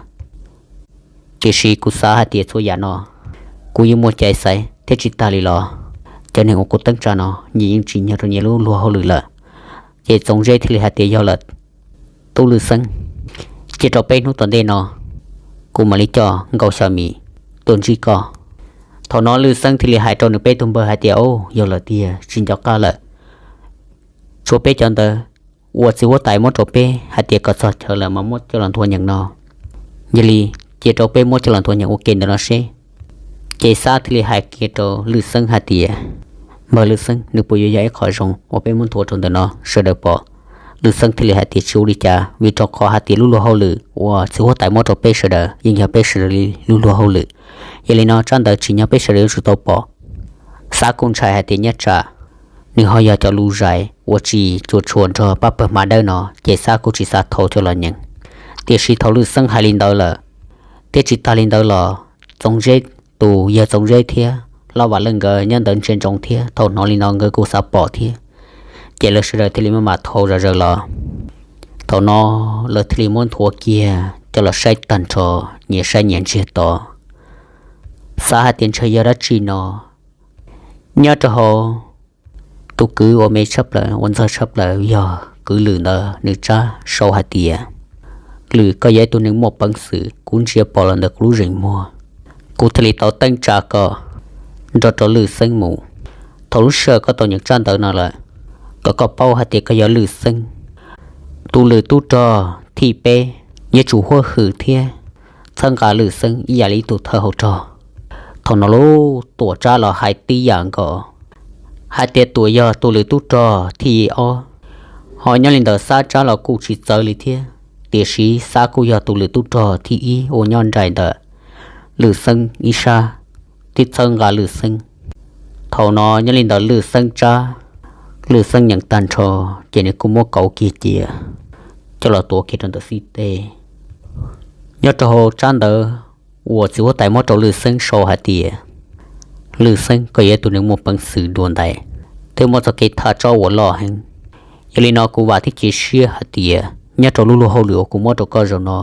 Tiam sis kuv xav hais tias txhua yam no kuv yeej muaj cai xaiv thiab tsis tag li los. Cov neeg uas kuv teeb tsa no nyias yeej tsim nyog rau nyias lub luag hauj lwm lawm. Ces Txoov Zeb thiaj li hais tias, yog lawm, tub Lwj Xeeb, cia rau peb hnub tom ntej no kuv mam li coj Nkauj Xyo Mim tuaj ntsib koj. Thaum no Lwj Xeeb thiaj li hais rau nws peb tug npawg hais tias, au, yog lawm tiag, tsis nco qab lawm. Tshuav peb cov ntawd uas txiv huab tais muab rau peb hais tias kom txog chaw lawm mas muab coj los nthuav nyeem no. Yog li, cia rau peb muab coj los nthuav nyeem ua ke ntawm no seb. Ces Xab thiaj li hais kiag rau Lwj Xeeb hais tias, npawg Lwj Xeeb, nws puas yuav yog ib qho zoo uas peb muab nthuav rau ntawm no sawv daws pom? Lwj Xeeb thiaj li hais tias, tsis ua li cas, vim rau qhov hais tias lub luag hauj lwm uas txiv huab tais muab rau peb sawv daws yeej yog peb sawv daws li lub luag hauj lwm. Yog li no tsab ntawv tsim nyog peb sawv daws yuav tsum tau pom. Xab kuj ntshai hais tias nyob tsam nws ho yog cov lus zais uas tsis cuam tshuam nrog pab pawg hma dawb no, ces Xab kuj tsis xav thau coj los nyeem. Tiam sis thaum Lwj Xeeb hais li ntawd lawm, thiab tsis tag li ntawd los, Txoov Zeb, tus yawg Txoov Zeb thiab Hlob Vam Leej nkawd nyob ntawd ntsia ntsoov thiab, thaum hnov li no nkawd kuj xav pom thiab. Ces lawv sawv daws thiaj li maj mam thau zom zaws los. Thaum no lawv thiaj li muab nthuav kiag coj los saib tag nrho, nyias saib nyias ntsiag to, xav hais tias ntshe yog dab tsi no. Nyob rau hauv tus kwv uas me tshaj plaws, uas ntxawg tshaj plaws yog kwv Lwm ntawd, nws tsab sau hais tias, Lwm, koj yog ib tug neeg muaj peev xwm, kuv ntsia pom los ntawm kuv lub zeem muag, kuv thiaj li tau teeb tsa koj nrog rau Lwj Xeeb mus. Thaum lub sij hawm koj tau nyeem tsab ntawv no lawm, kom koj paub hais tias koj yog Lwj Xeeb tus lwm tub rog thib peb, yuav tsum huab hwm thiab txhawb nqa Lwj Xeeb ib yam li ib tug thawj hauv rog. Thaum no lub Tuam tsab los hais tib yam nkaus, hais tias Tuam yog tus lwm tub rog thib ob. Ho nyob li ntawd Xab tsab los kuj tsis txawv li thiab, tiam sis Xab kuj yog tus lwm tub rog thib ib uas nyob nraim ntawm Lwj Xeeb ib sab, thiab txhawb nqa Lwj Xeeb. Thaum no nyob li ntawd Lwj Xeeb tsab, Lwj Xeeb nyeem tag nrho, ces nws kuj muab kauv kiag cia coj los tuav kiag rau ntawm xib teb. Nyob rau hauv tsab ntawv uas txiv huab tais muab rau Lwj Xeeb sau hais tias, Lwj Xeeb, koj yog tus neeg muaj peev xwm dua ntais, thiab muaj txoj kev thaj tsam uas loj heev. Yog li no kuv vam thiab cia siab hais tias nyob rau lub luag hauj lwm uas kuv muab rau koj zaum no,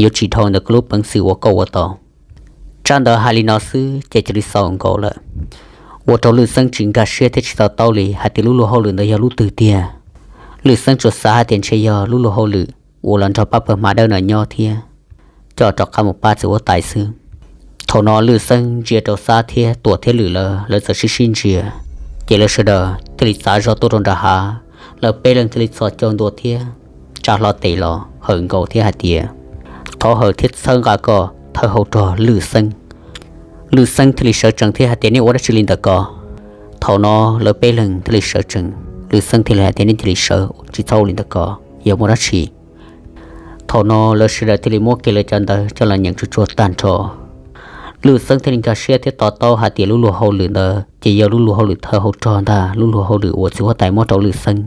yuav tsis dhau ntawm koj lub peev xwm uas koj ua tau. Tsab ntawv hais li no xwb ces cia li xaus nkaus lawm. Ua rau Lwj Xeeb tsis nkag siab thiab tsis to taub li hais tias lub luag hauj lwm ntawd yog lub twg tiag. Lwj Xeeb tsuas xav hais tias ntshe yog lub luag hauj lwm uas los nrog pab pawg hma dawb no nyob thiab, coj rov qab mus pab txiv huab tais xwb. Thaum no Lwj Xeeb ntsia rau Xab thiab Tuam thiab Lwm lawv, lawv txawm sib sib ntsia, ces lawv sawv daws thiaj li txav zog tuaj rau nram hav. Lawv peb leeg thiaj li txhos caug ntua thiab tsa hlo tes los hawm nkaus thiab hais tias, Thov hawm thiab txhawb nqa koj, thawj hauv rog Lwj Xeeb. Lwj Xeeb thiaj li sawv tsees thiab hais tias, Nej ua dab tsi li ntawm ko? Thaum no lawv peb leeg thiaj li sawv tsees. Lwj Xeeb thiaj li hais tias, Nej cia li sawv, tsis txhob ua li ntawm ko, yog muaj dab tsi. Thaum no lawv sawv daws thiaj li muab kiag lawv cov ntawv coj los nyeem tsuag tsuag tag nrho. Lwj Xeeb thiaj li nkag siab thiab to taub hais tias lub luag hauj lwm ntawd ces yog lub luag hauj lwm thawj hauv rog ntag, lub luag hauj lwm uas txiv huab tais muab rau Lwj Xeeb.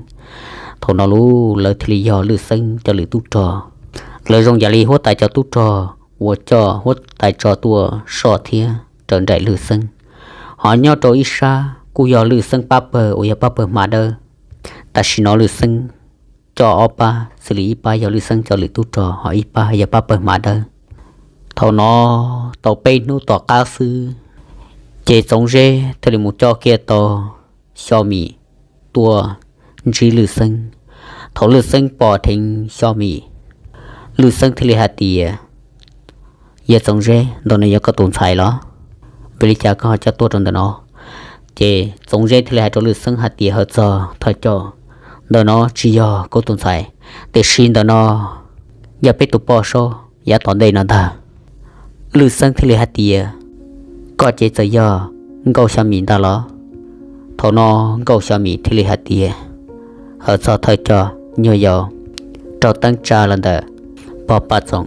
Thaum no lub lawv thiaj li yog Lwj Xeeb cov lwm tub rog. Lawv zoo yam li huab tais cov tub rog uas coj huab tais tso tuaj soj thiab raws nraim Lwj Xeeb. Ho nyob rau ib sab kuj yog Lwj Xeeb pab pawg uas yog pab pawg hma dawb. Tam sim no Lwj Xeeb coj ob pab xws li ib pab yog Lwj Xeeb cov lwm tub rog, ho ib pab yog pab pawg hma dawb. Thaum no tau peb hnub tom qab xwb, ces Txoov Zeb thiaj li mus coj kiag tau Xyo Mim tuaj ntsib Lwj Xeeb. Thaum Lwj Xeeb pom dheev Xyo Mim, Lwj Xeeb thiaj li hais tias, Yawg Txoov Zeb, ntawm no yog koj tus ntxhais los? Vim li cas koj ho coj tuaj rau ntawm no? Ces Txoov Zeb thiaj li hais rau Lwj Xeeb hais tias, Hawm txog thawj coj, ntawm no tsis yog kuv tus ntxhais, tiam sis ntawm no yog peb tus poj saub yav tom ntej no ntag. Lwj Xeeb thiaj li hais tias, Koj ces txawm yog Nkauj Xyo Mim ntag los? Thaum no Nkauj Xyo Mim thiaj li hais tias, Hawm txog thawj coj, nyuag yaus raug teeb tsa los ntawm pog Paj Txoos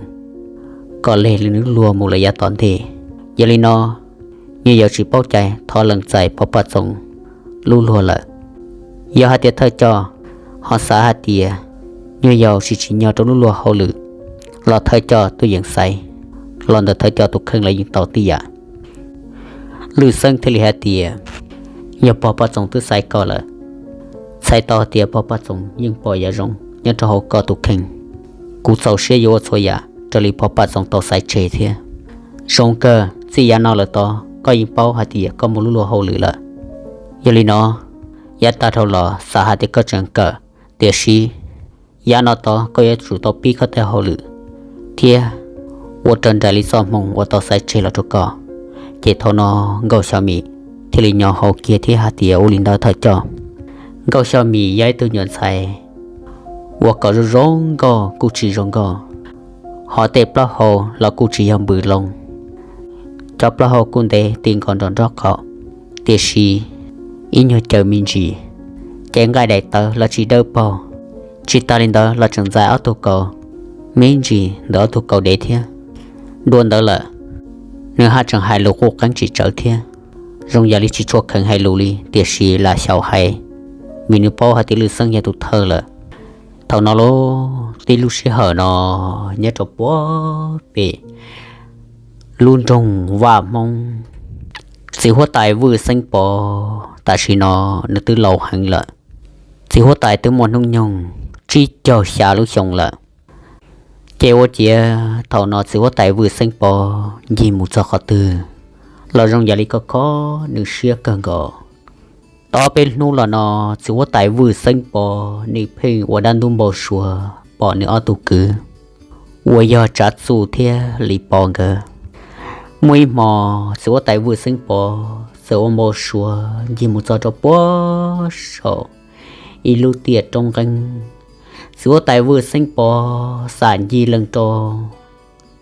kom leg li nws luag mus lawm yav tom ntej. Yog li no nyuag yaus tsis paub cai, thov lees txais pog Paj Txoos lub luag lawm. Yog hais tias thawj coj ho xav hais tias nyuag yaus tsis tsim nyog rau lub luag hauj lwm los thawj coj tuaj yeem xaiv los ntawm thawj coj tus kheej los yeej tau tib yam. Lwj Xeeb thiaj li hais tias, Yog pog Paj Txoos twb xaiv koj lawm, txhais tau hais tias pog Paj Txoos yeej pom yam zoo nyob rau hauv koj tus kheej. Kuv txaus siab yuav ua txhua yam raws li pog Paj Txoos tau xaiv tseg thiab. Zoo kawg, txij yav no lawm tod koj yeej paub hais tias koj muaj lub luag hauj lwm lawm. Yog li no, yav tag dhau los xav hais tias koj tseem kawm, tiam sis yav no tod koj yuav tsum tau pib koj tej hauj lwm thiab ua raws nraim li txoj hmoo uas tau xaiv tseg los rau koj. Ces thaum no Nkauj Xyo Mim thiaj li nyo hau kiag thiab hais tias, Ua li ntawd thawj coj. Nkauj Xyo Mim yog ib tug nyuam ntxhais uas kom zoo zoo nkauj kuj tsis zoo nkauj, ho tej plaub hau los kuj tsis yog npws loo. Cov plaub hau kuj ntev ti nkaus nram nraub qaum, tiam sis ib nyuag caws me ntsis, ces nqaij daim tawv los tsis dawb paug. Tsis tas li ntawd los tseem ntxais ob tug kaus me ntsis ntawm ob tug kaus dev thiab. Dua ntawd lawm, nws haj tseem hais lus quj qeeb tsis tsawv thiab, zoo yam li tsis tshua kheev hais lus li, tiam sis lam xyaum hais, vim nws paub hais tias Lwj Xeeb yog tus thawj lawm. Thaum no los tib lub sij hawm no, nyob rau puag pem lub nroog Vaj Hmoob, txiv huab tais Vwj Xeeb Pov tam sim no nws twb laus heev lawm. Txiv huab tais twb muaj hnub nyoog tsib caug xya lub xyoo lawm. Ces ua ciav thaum no txiv huab tais Vwj Xeeb Pov ncig mus txog qhov twg los zoo yam li kho kho nws siab kawg nkaus. Tau peb hnub los no, txiv huab tais Vwj Xeeb Pov nws pheej ua dab ntub npau suav pom nws ob tug kwv uas yog Tsav Txuj thiab Lis Pov nkawd. Muaj ib hmo, txiv huab tais Vwj Xeeb Pov txawm ua npau suav ncig mus txog rau puag saum ib lub tiaj roob nqeeb. Txiv huab tais Vwj Xeeb Pov xam ncig lees rau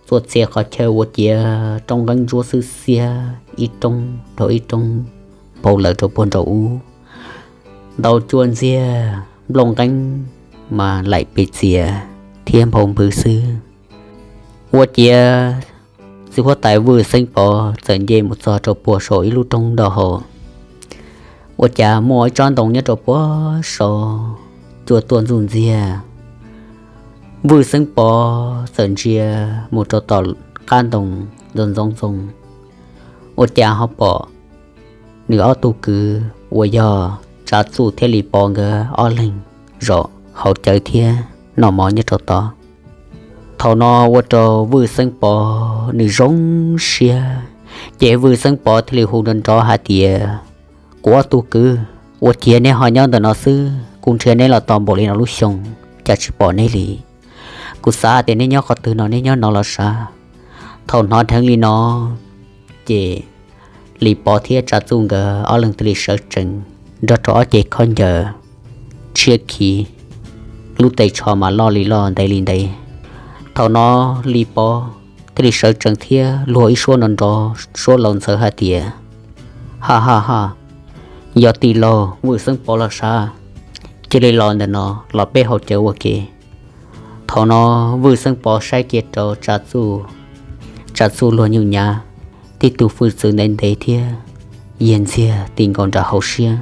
txhua txhia qhov chaw ua ciav roob nqeeb ntsuab xwb xiab ib roob dhau ib roob npau lawm rau puag nraum ub. Ntau cuaj ntxiag nplooj nqeeb mas laim pes txias thiab nphau npwv xwb. Ua ciav txiv huab tais Vwj Xeeb Pov txawm nce mus txog rau puag saum ib lub roob nraub hau. Ua cas muaj ib tsob ntoo nyob rau puag saud cua tuaj ntxuj ntxiag. Vwj Xeeb Pov txawm ntsia mus rau tom qab ntoo ntxoov ntxoo ntxoo, ua cas ho pom nws ob tug kwv uas yog Tsav Txuj thiab Lis Pov nkawd ob leeg zaum haus cawv thiab noj mov nyob rau tod. Thaum no ua rau Vwj Xeeb Pov nws zoo siab, ces Vwj Xeeb Pov thiaj li hu nrov nrov hais tias, Kuv ob tug kwv, ua ciav neb ho nyob ntawm no xwb, kuv nrhiav neb los tau npaum li no lub xyoo, cas tsis pom neb li. Kuv xav hais tias neb nyob qhov twg no, neb nyob no los sav. Thaum hnov dheev li no, ces Lis Pov thiab Tsav Txuj nkawd ob leeg thiaj li sawv tsees nrog rau ob cev khaub ncaws tshiab khiv, lub tes tsho mas loj li loj ntev li ntev. Thaum no Lis Pov thiaj li sawv tsees thiab luag ib suab nrov nrov suab laus ntxhawv hais tias, Ha ha ha, yog tij laug Vwj Xeeb Pov los sav, cia li los ntawm no los peb haus cawv ua ke. Thaum no Vwj Xeeb Pov saib kiag rau Tsav Txuj, Tsav Txuj luag nyuj nyav, tib tug hwj txwv ntev ntev thiab yiag ntxiag ti nkaus nram hauv siab.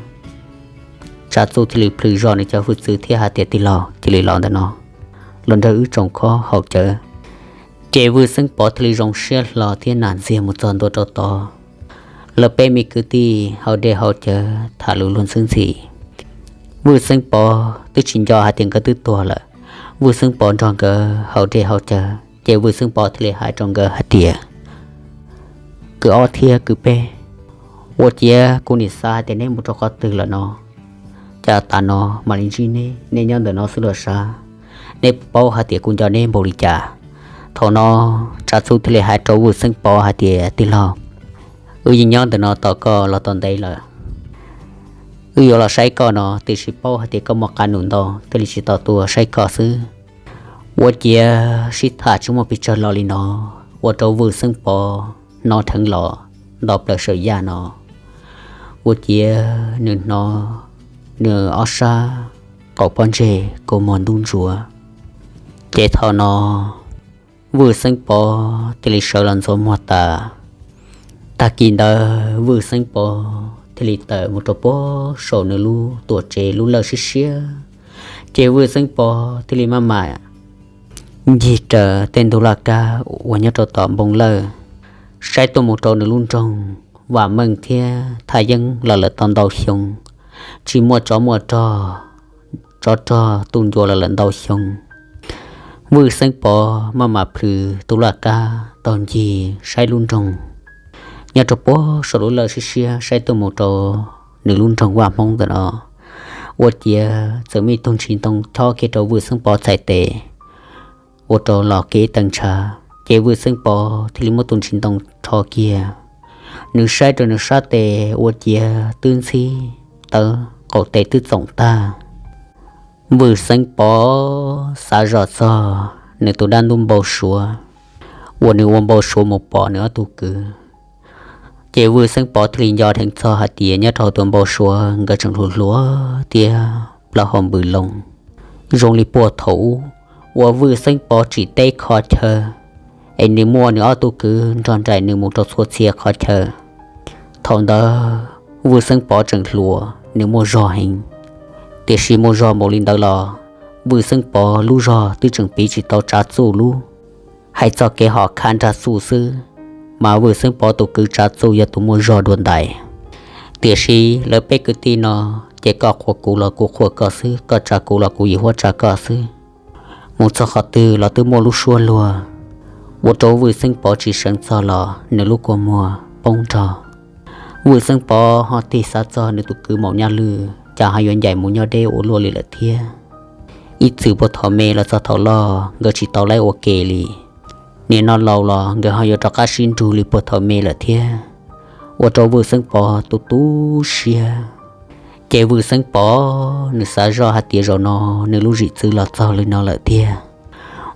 Tsav Txuj thiaj li plhws zog nws cov hwj txwv thiab hais tias, Tij laug, cia li los ntawm no, los nrog wb tsoom khob haus cawv. Ces Vwj Xeeb Pov thiaj li zoo siab hlo thiab nam ntxiag mus txog ntua rau tod. Lawv peb me kwv tij haus dej haus cawv tham lus luag ntxhi ntxhi. Vwj Xeeb Pov twb tsis nco hais tias nkawd twb tuag lawm. Vwj Xeeb Pov nrog nkawd haus dej haus cawv ces Vwj Xeeb Pov thiaj li hais rau nkawd hais tias, Kwv ob thiab kwv peb, ua ciav kuv nim xav hais tias neb mus rau qhov twg lawm no, cas tas no mam li ntsib neb, neb nyob ntawm no xwb los sav, neb paub hais tias kuv nco neb npaum li cas? Thaum no Tsav Txuj thiaj li hais rau Vwj Xeeb Pov hais tias, Tij laug, wb yeej nyob ntawm no tos koj los tau ntev lawm. Wb yuav los saib koj no tiam sis paub hais tias koj muaj qab num ntau thiaj li tsis tau tuaj saib koj xwb. Ua ciav sib tham tsis muaj pes tsawg los li no, ua rau Vwj Xeeb Pov hnov dheev los nto plaws saum yaj no. Ua ciav nws hnov nws ob sab qaum pob ntseg kua muag ntub ntsuav. Ces thaum no Vwj Xeeb Pov thiaj li sawv los ntxuav muag tas. Tag kis ntawd Vwj Xeeb Pov thiaj li tawm mus rau puag saum nws lub tuam tsev lub lawj siab siab. Ces Vwj Xeeb Pov thiaj li maj mam ncig raws tej ntug laj kab uas nyob rau tom npoo lawj, saib tuaj mus rau nws lub nroog Vam Meej thiab Thaj Yeeb los lawm tau ntau xyoo, tsis muaj tsov muaj rog, tsov rog tuj ncua los lawm ntau xyoo. Vwj Xeeb Pov maj mam plhws tus laj kab taug ncig saib lub nroog nyob rau puag saum lub lawj siab siab saib tuaj mus rau nws lub nroog Vaj Hmoob ntawm no. Ua ciav txawm muaj ib tug ntsis ntoo chob kiag rau Vwj Xeeb Pov txhais tes, ua rau los kev tees ntshav, ces Vwj Xeeb Pov thiaj li muab tus ntsis ntoo rho kiag. Nws saib rau nws sab tes ua ciav twb ntxhib tawv, qaum tes twb txoom tag. Vwj Xeeb Pov xav zoj txog nws tus dab ntub npau suav uas nws ua npau suav mus pom nws ob tug kwv. Ces Vwj Xeeb Pov thiaj li nco dheev txog hais tias nyob rau tus npau suav nkawd tseem hluas hluas thiab plaub hau npws loo, zoo li puag thaum ub uas Vwj Xeeb Pov tsim teb kho chaw, es nws muaj nws ob tug kwv nrog nraim nws mus rau txhua txhia qhov chaw. Thaum ntawd Vwj Xeeb Pov tseem hluas, nws muaj zog heev. Tiam sis muaj zog npaum li ntawd los Vwj Xeeb Pov lub zog twb tseem piv tsis tau Tsav Txuj lub. Hais txog kev hom khab nrag txuj xwb, mas Vwj Xeeb Pov tus kwv Tsav Txuj yog tus muaj zog dua ntais. Tiam sis lawv peb kwv tij no, ces koj qhuas kuv los kuv qhuas koj xwb, koj tsa kuv los kuv yim huab tsa koj xwb. Mus txog qhov twg los twb muaj lub suab luag, ua rau Vwj Xeeb Pov tsis seev txog los nws lub kua muag poob nrog. Vwj Xeeb Pov ho tig xav txog nws tus kwv Maum Nyaj Lwj cas ho yuav ncaim mus nyob deb ua luaj li lawm thiab. Ib txwm puag thaum me los txog thaum loj nkawd tsis tau laib ua ke li. Nim no laus los nkawd ho yuav rov qab sib nrug li puag thaum me lawm thiab, ua rau Vwj Xeeb Pov tu tu siab. Ces Vwj Xeeb Pov nws xav zoj hais tias zaum no nws lub zim txwv los txog li no lawm thiab.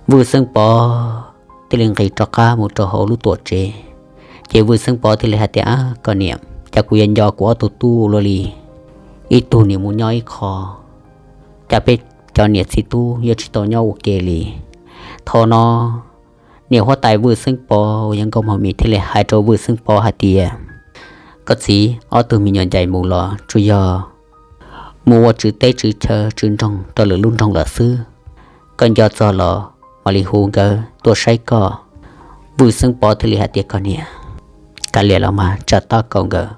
Vwj Xeeb Pov thiaj li nqis rov qab mus rau hauv lub tuam tsev. Ces Vwj Xeeb Pov thiaj li hais tias, Ab, koj niam, cas kuv yuav nco kuv ob tug tub ua luaj li. Ib tug nim mus nyob ib qho, cas peb cov niam txiv tub yuav tsis tau nyob ua ke li. Thaum no niam huab tais Vwj Xeeb Pov uas yog Nkauj Mog Mis thiaj li hais rau Vwj Xeeb Pov hais tias, Koj txiv, ob tug me nyuam ncaim mus los tsuas yog mus ua tswv teb tswv chaw tswv nroog rau lwm lub nroog lawm xwb. Koj nco txog los mam li hu nkawd tuaj saib koj. Vwj Xeeb Pov thiaj li hais tias, Koj niam, kav liam los mas tsam tab kaum nkawd.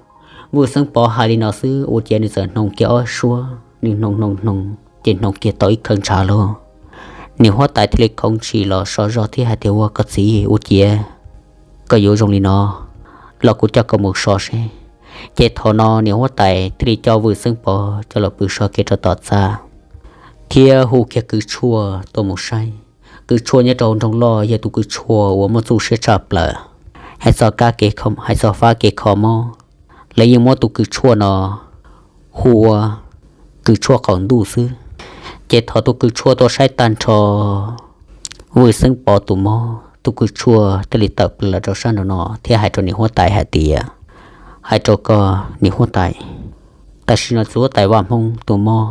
Vwj Xeeb Pov hais li no xwb ua ciav nws txawm hnoos kiag ob suab, nws hnoos hnoos hnoos ces hnoos kiag tau ib khawv ntshav lauj. Niam huab tais thiaj li khoov ntshis los so zog thiab hais tias, Ua koj txiv, ua ciav koj yuav zoo li no los kuv coj koj mus so seb. Ces thaum no niam huab tais thiaj li coj Vwj Xeeb Pov coj los pw so kiag rau tom txaj, thiab hu kiag kwv tshuaj tuaj mus saib. Kwv tshuaj nyob rau hauv nroog loj yog tus kwv tshuaj uas muaj txuj siab tshaj plaws. Hais txog kab kev kho, hais txog fab kev kho mob, lawv yeej muab tus kwv tshuaj no hu ua kwv tshuaj qaum ntuj xwb. Ces thaum tus kwv tshuaj tuaj saib tag nrho Vwj Xeeb Pov tus mob, tus kwv tshuaj thiaj li tawm plaws los rau sab nraum no thiab hais rau niam huab tais hais tias, Hais rau koj niam huab tais, tam sim no txiv huab tais Vaj Hmoob tus mob,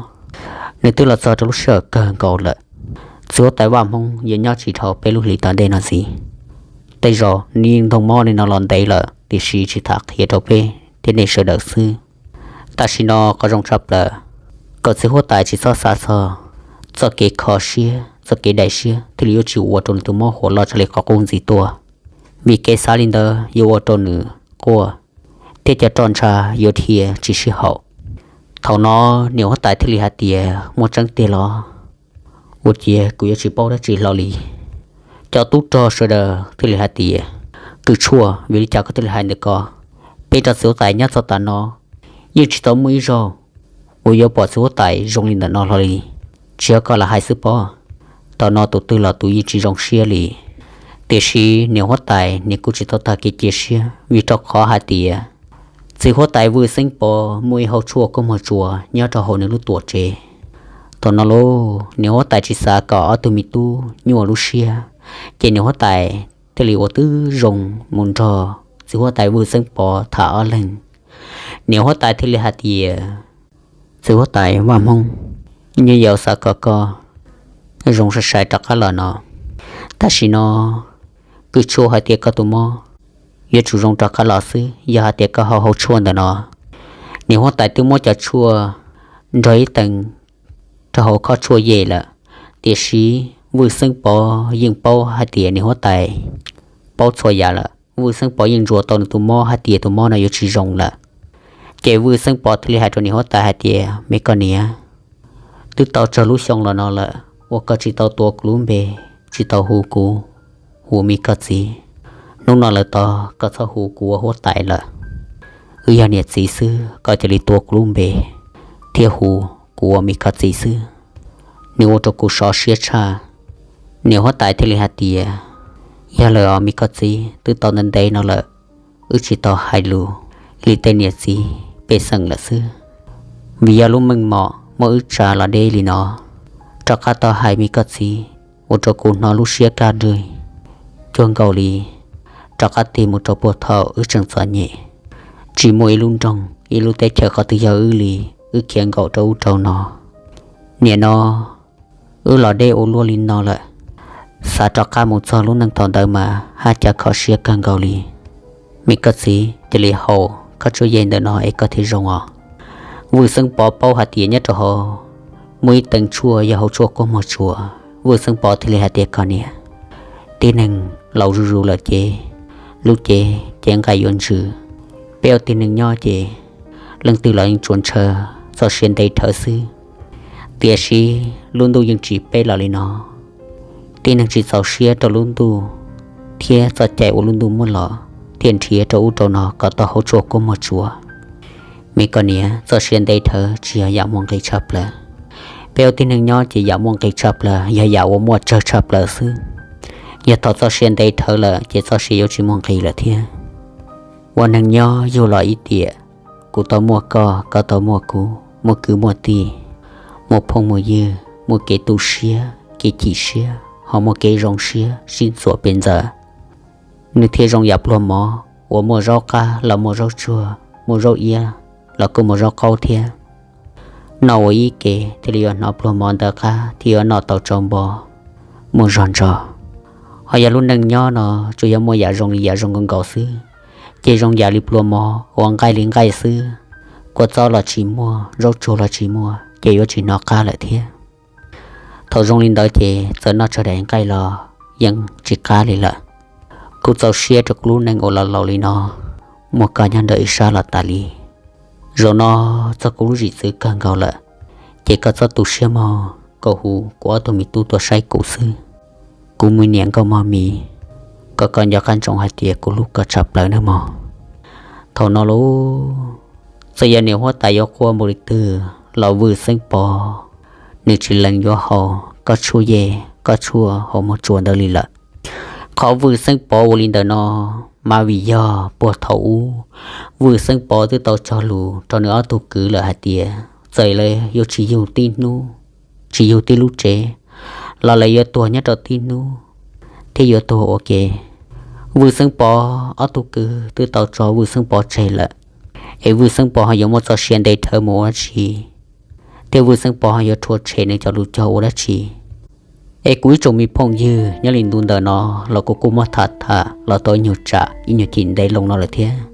nws twb los txog rau lub sij hawm kawg nkaus lawm. Txiv huab tais Vaj Hmoob yuav nyob tsis dhau peb lub hlis tom ntej no ntxiv. Tej zaum nws yeej ntoog mob li no los ntev lawm, tiam sis tsis tham qhia rau peb thiab nej sawv daws xwb. Tam sim no qhov zoo tshaj plaws, kom txiv huab tais tsis txhob xav txog txoj kev kho siab, txoj kev daim siab thiaj li yuav tsis ua rau nws tus mob huam loj txog li qhov qub ntxiv tuaj, vim kev xav li ntawd yuav ua rau nws quaj thiab cov roj ntsha yuav dhia tsis sib haum. Thaum no niam huab tais thiaj li hais tias, muaj tseeb tiag los? Ua ciav kuv yuav tsis paub dab tsi hlo li. Cov tub rog sawv daws thiaj li hais tias, Kws Tshuaj, vim li cas koj thiaj li hais ntawm ko? Peb rau txiv huab tais nyob txog tav no yeej tsis tau muaj ib zaug uas yuav pom txiv huab tais zoo li ntawm no hlo li. Tsis yog koj lam hais xwb pob. Thaum no tus twg los tus yeej tsis zoo siab li. Tiam sis niam huab tais nws kuj tsis tau tag kev cia siab, vim rau qhov hais tias txiv huab tais Vwj Xeeb Pov muaj ib hauv tshuaj kub muag tsuas nyob rau hauv nws lub tuam tsev. Thaum no lauj, niam huab tais tsis xav kom ob tug me tub nyuaj lub siab, ces niam huab tais thiaj li ua tib zoo mus nrog txiv huab tais Vwj Xeeb Pov tham ob leeg. Niam huab tais thiaj li hais tias, Txiv huab tais Vaj Hmoob, nyuj yaus xav kom koj zoo sai sai rov qab los no. Tam sim no Kws Tshuaj hais tias koj tus mob yuav tsum zoo rov qab los xwb yog hais tias koj haus hauv tshuaj ntawm no. Niam huab tais twb muab cov tshuaj nrog ib teev rau hauv khob tshuaj yej lawm, tiam sis Vwj Xeeb Pov yeej paub hais tias niam huab tais paub txhua yam lawm. Vwj Xeeb Pov yeej ntsuas tau nws tus mob hais tias tus mob no yuav tsis zoo lawm. Ces Vwj Xeeb Pov thiaj li hais rau niam huab tais hais tias, Me koj niam, twb tau tsawg lub xyoo los no lawm uas koj tsis tau tuav kuv lub npe, tsis tau hu kuv ua me koj txiv. Hnub no lawm tod koj txhob hu kuv ua huab tais lawm. Wb yog niam txiv xwb, koj cia li tuav kuv lub npe thiab hu kuv ua me koj txiv xwb. Nws ua rau kuv sov siab tshaj. Niam huab tais thiaj li hais tias, Yog lawm os me koj txiv, twb tau ntev ntev no lawm wb tsis tau hais lus li tej niam txiv pej xeem lawm xwb. Vim yog lub meej mom muab wb tsa los deb li no, rov qab tau hais me koj txiv ua rau kuv hnov lub siab kaj nrig cuag nkaus li rov qab tig mus rau puag thaum wb tseem txom nyem, tsis muaj ib lub nroog ib lub teb chaws qhov twg yog wb li, wb khiav nkaum rau ub rau no. Nim no wb los deb ua luaj li no lawm, xav rov qab mus txog lub neej thaum ntawd mas haj cas kho siab kawg nkaus li. Me koj txiv, cia li haus khob tshuaj yej ntawm no es koj thiaj zoo os. Vwj Xeeb Pov paub hais tias nyob rau hauv muaj ib teev tshuaj yog hauv tshuaj kub muag tsuas. Vwj Xeeb Pov thiaj li hais tias, Koj niam, tib neeg laus zuj zus lawm ces lub cev cev nqaij yuav ntsws. Peb ua tib neeg nyob ces leej twg los yeej tsuas ntshaw txoj sia nte dhawv xwb. Tiam sis lub ntuj yeej tsim peb los li no, tib neeg tsis txaus siab rau lub ntuj thiab txoj cai uas lub ntuj muab los thiaj nrhiav rau ub rau no kom tau hauv tshuaj kub muag tsuas. Me koj niam, txoj sia nte dhawv tsis yog yam muaj nqis tshaj plaws. Peb ua tib neeg nyob ces yam muaj nqis tshaj plaws yog yam uas muaj tsawg tshaj plaws xwb. Yog thaum txoj sia nte dhawv lawm ces txoj sia yuav tsis muaj nqis lawm thiab. Ua neeg nyob yug los ib tiam, kuv tau muaj koj, koj tau muaj kuv, muaj kwv muaj tij, muaj phooj muaj ywg, muaj kev tu siab kev chim siab, ho muaj kev zoo siab sib ntxuam pes ntxaws. Nws thiaj zoo yam pluag mov uas muaj zaub qab los muaj zaub tsuag, muaj zaub iab los kuj muaj zaub qaub thiab. Noj ua ib ke thiaj li yuav hnov pluag mov ntawd qab thiaj yuav noj tau tsau npo muaj zog ntso. Ho yog lub neej nyob no tsuas yog muaj yam zoo li yam zoo nkaus nkaus xwb, ces zoo yam li pluag mov uas nqaij li nqaij xwb. Kua txob los tsis muaj, zaub tsuag los tsis muaj ces yuav tsis hnov qab lawm thiab. Thaum zoo li ntawd ces txawm noj tsawg daim nqaij los yeej tsis qab li lawm. Kuv txaus siab rau kuv lub neej uas los laus li no, muaj koj nyob nrog ib sab los tas li. Zaum no txog kuv lub zim txwv kawg nkaus lawm, ces koj txhob tu siab mog, koj hu kuv ob tug me tub tuaj saib kuv xwb. Kuv me niam nkauj mog mis, kom koj nco qab ntsoov hais tias kuv hlub koj tshaj plaws nawb mog. Thaum no lauj, txawm yog niam huab tais yuav quaj npaum li twg los Vwj Xeeb Pov nws tsis lees yuav haus koj tshuaj yej koj tshuaj hauv muag tsuas ntawd li lawm. Qhov Vwj Xeeb Pov ua li ntawm no mas vim yog puag thaum ub Vwj Xeeb Pov twb tau cog lus rau nws ob tug kwv lawm hais tias txawm lawv yuav tsis yug tib hnub, tsis yug tib lub tsev, los lawv yuav tuag nyob rau tib hnub thiab yuav tuag ua ke. Vwj Xeeb Pov ob tug kwv twb tau tso Vwj Xeeb Pov tseg lawm, es Vwj Xeeb Pov ho yuav muaj txoj sia nte dhawv mus ua dab tsi, thiab Vwj Xeeb Pov ho yuav rhuav tshem nws cov lus cog ua dab tsi? Es kuv ib tsoom me phooj ywg, nyob li ntu ntawm no los kuv kuj muab tham tham los tau ib nyuag tsam ib nyuag chim ntev loo no lawm thiab.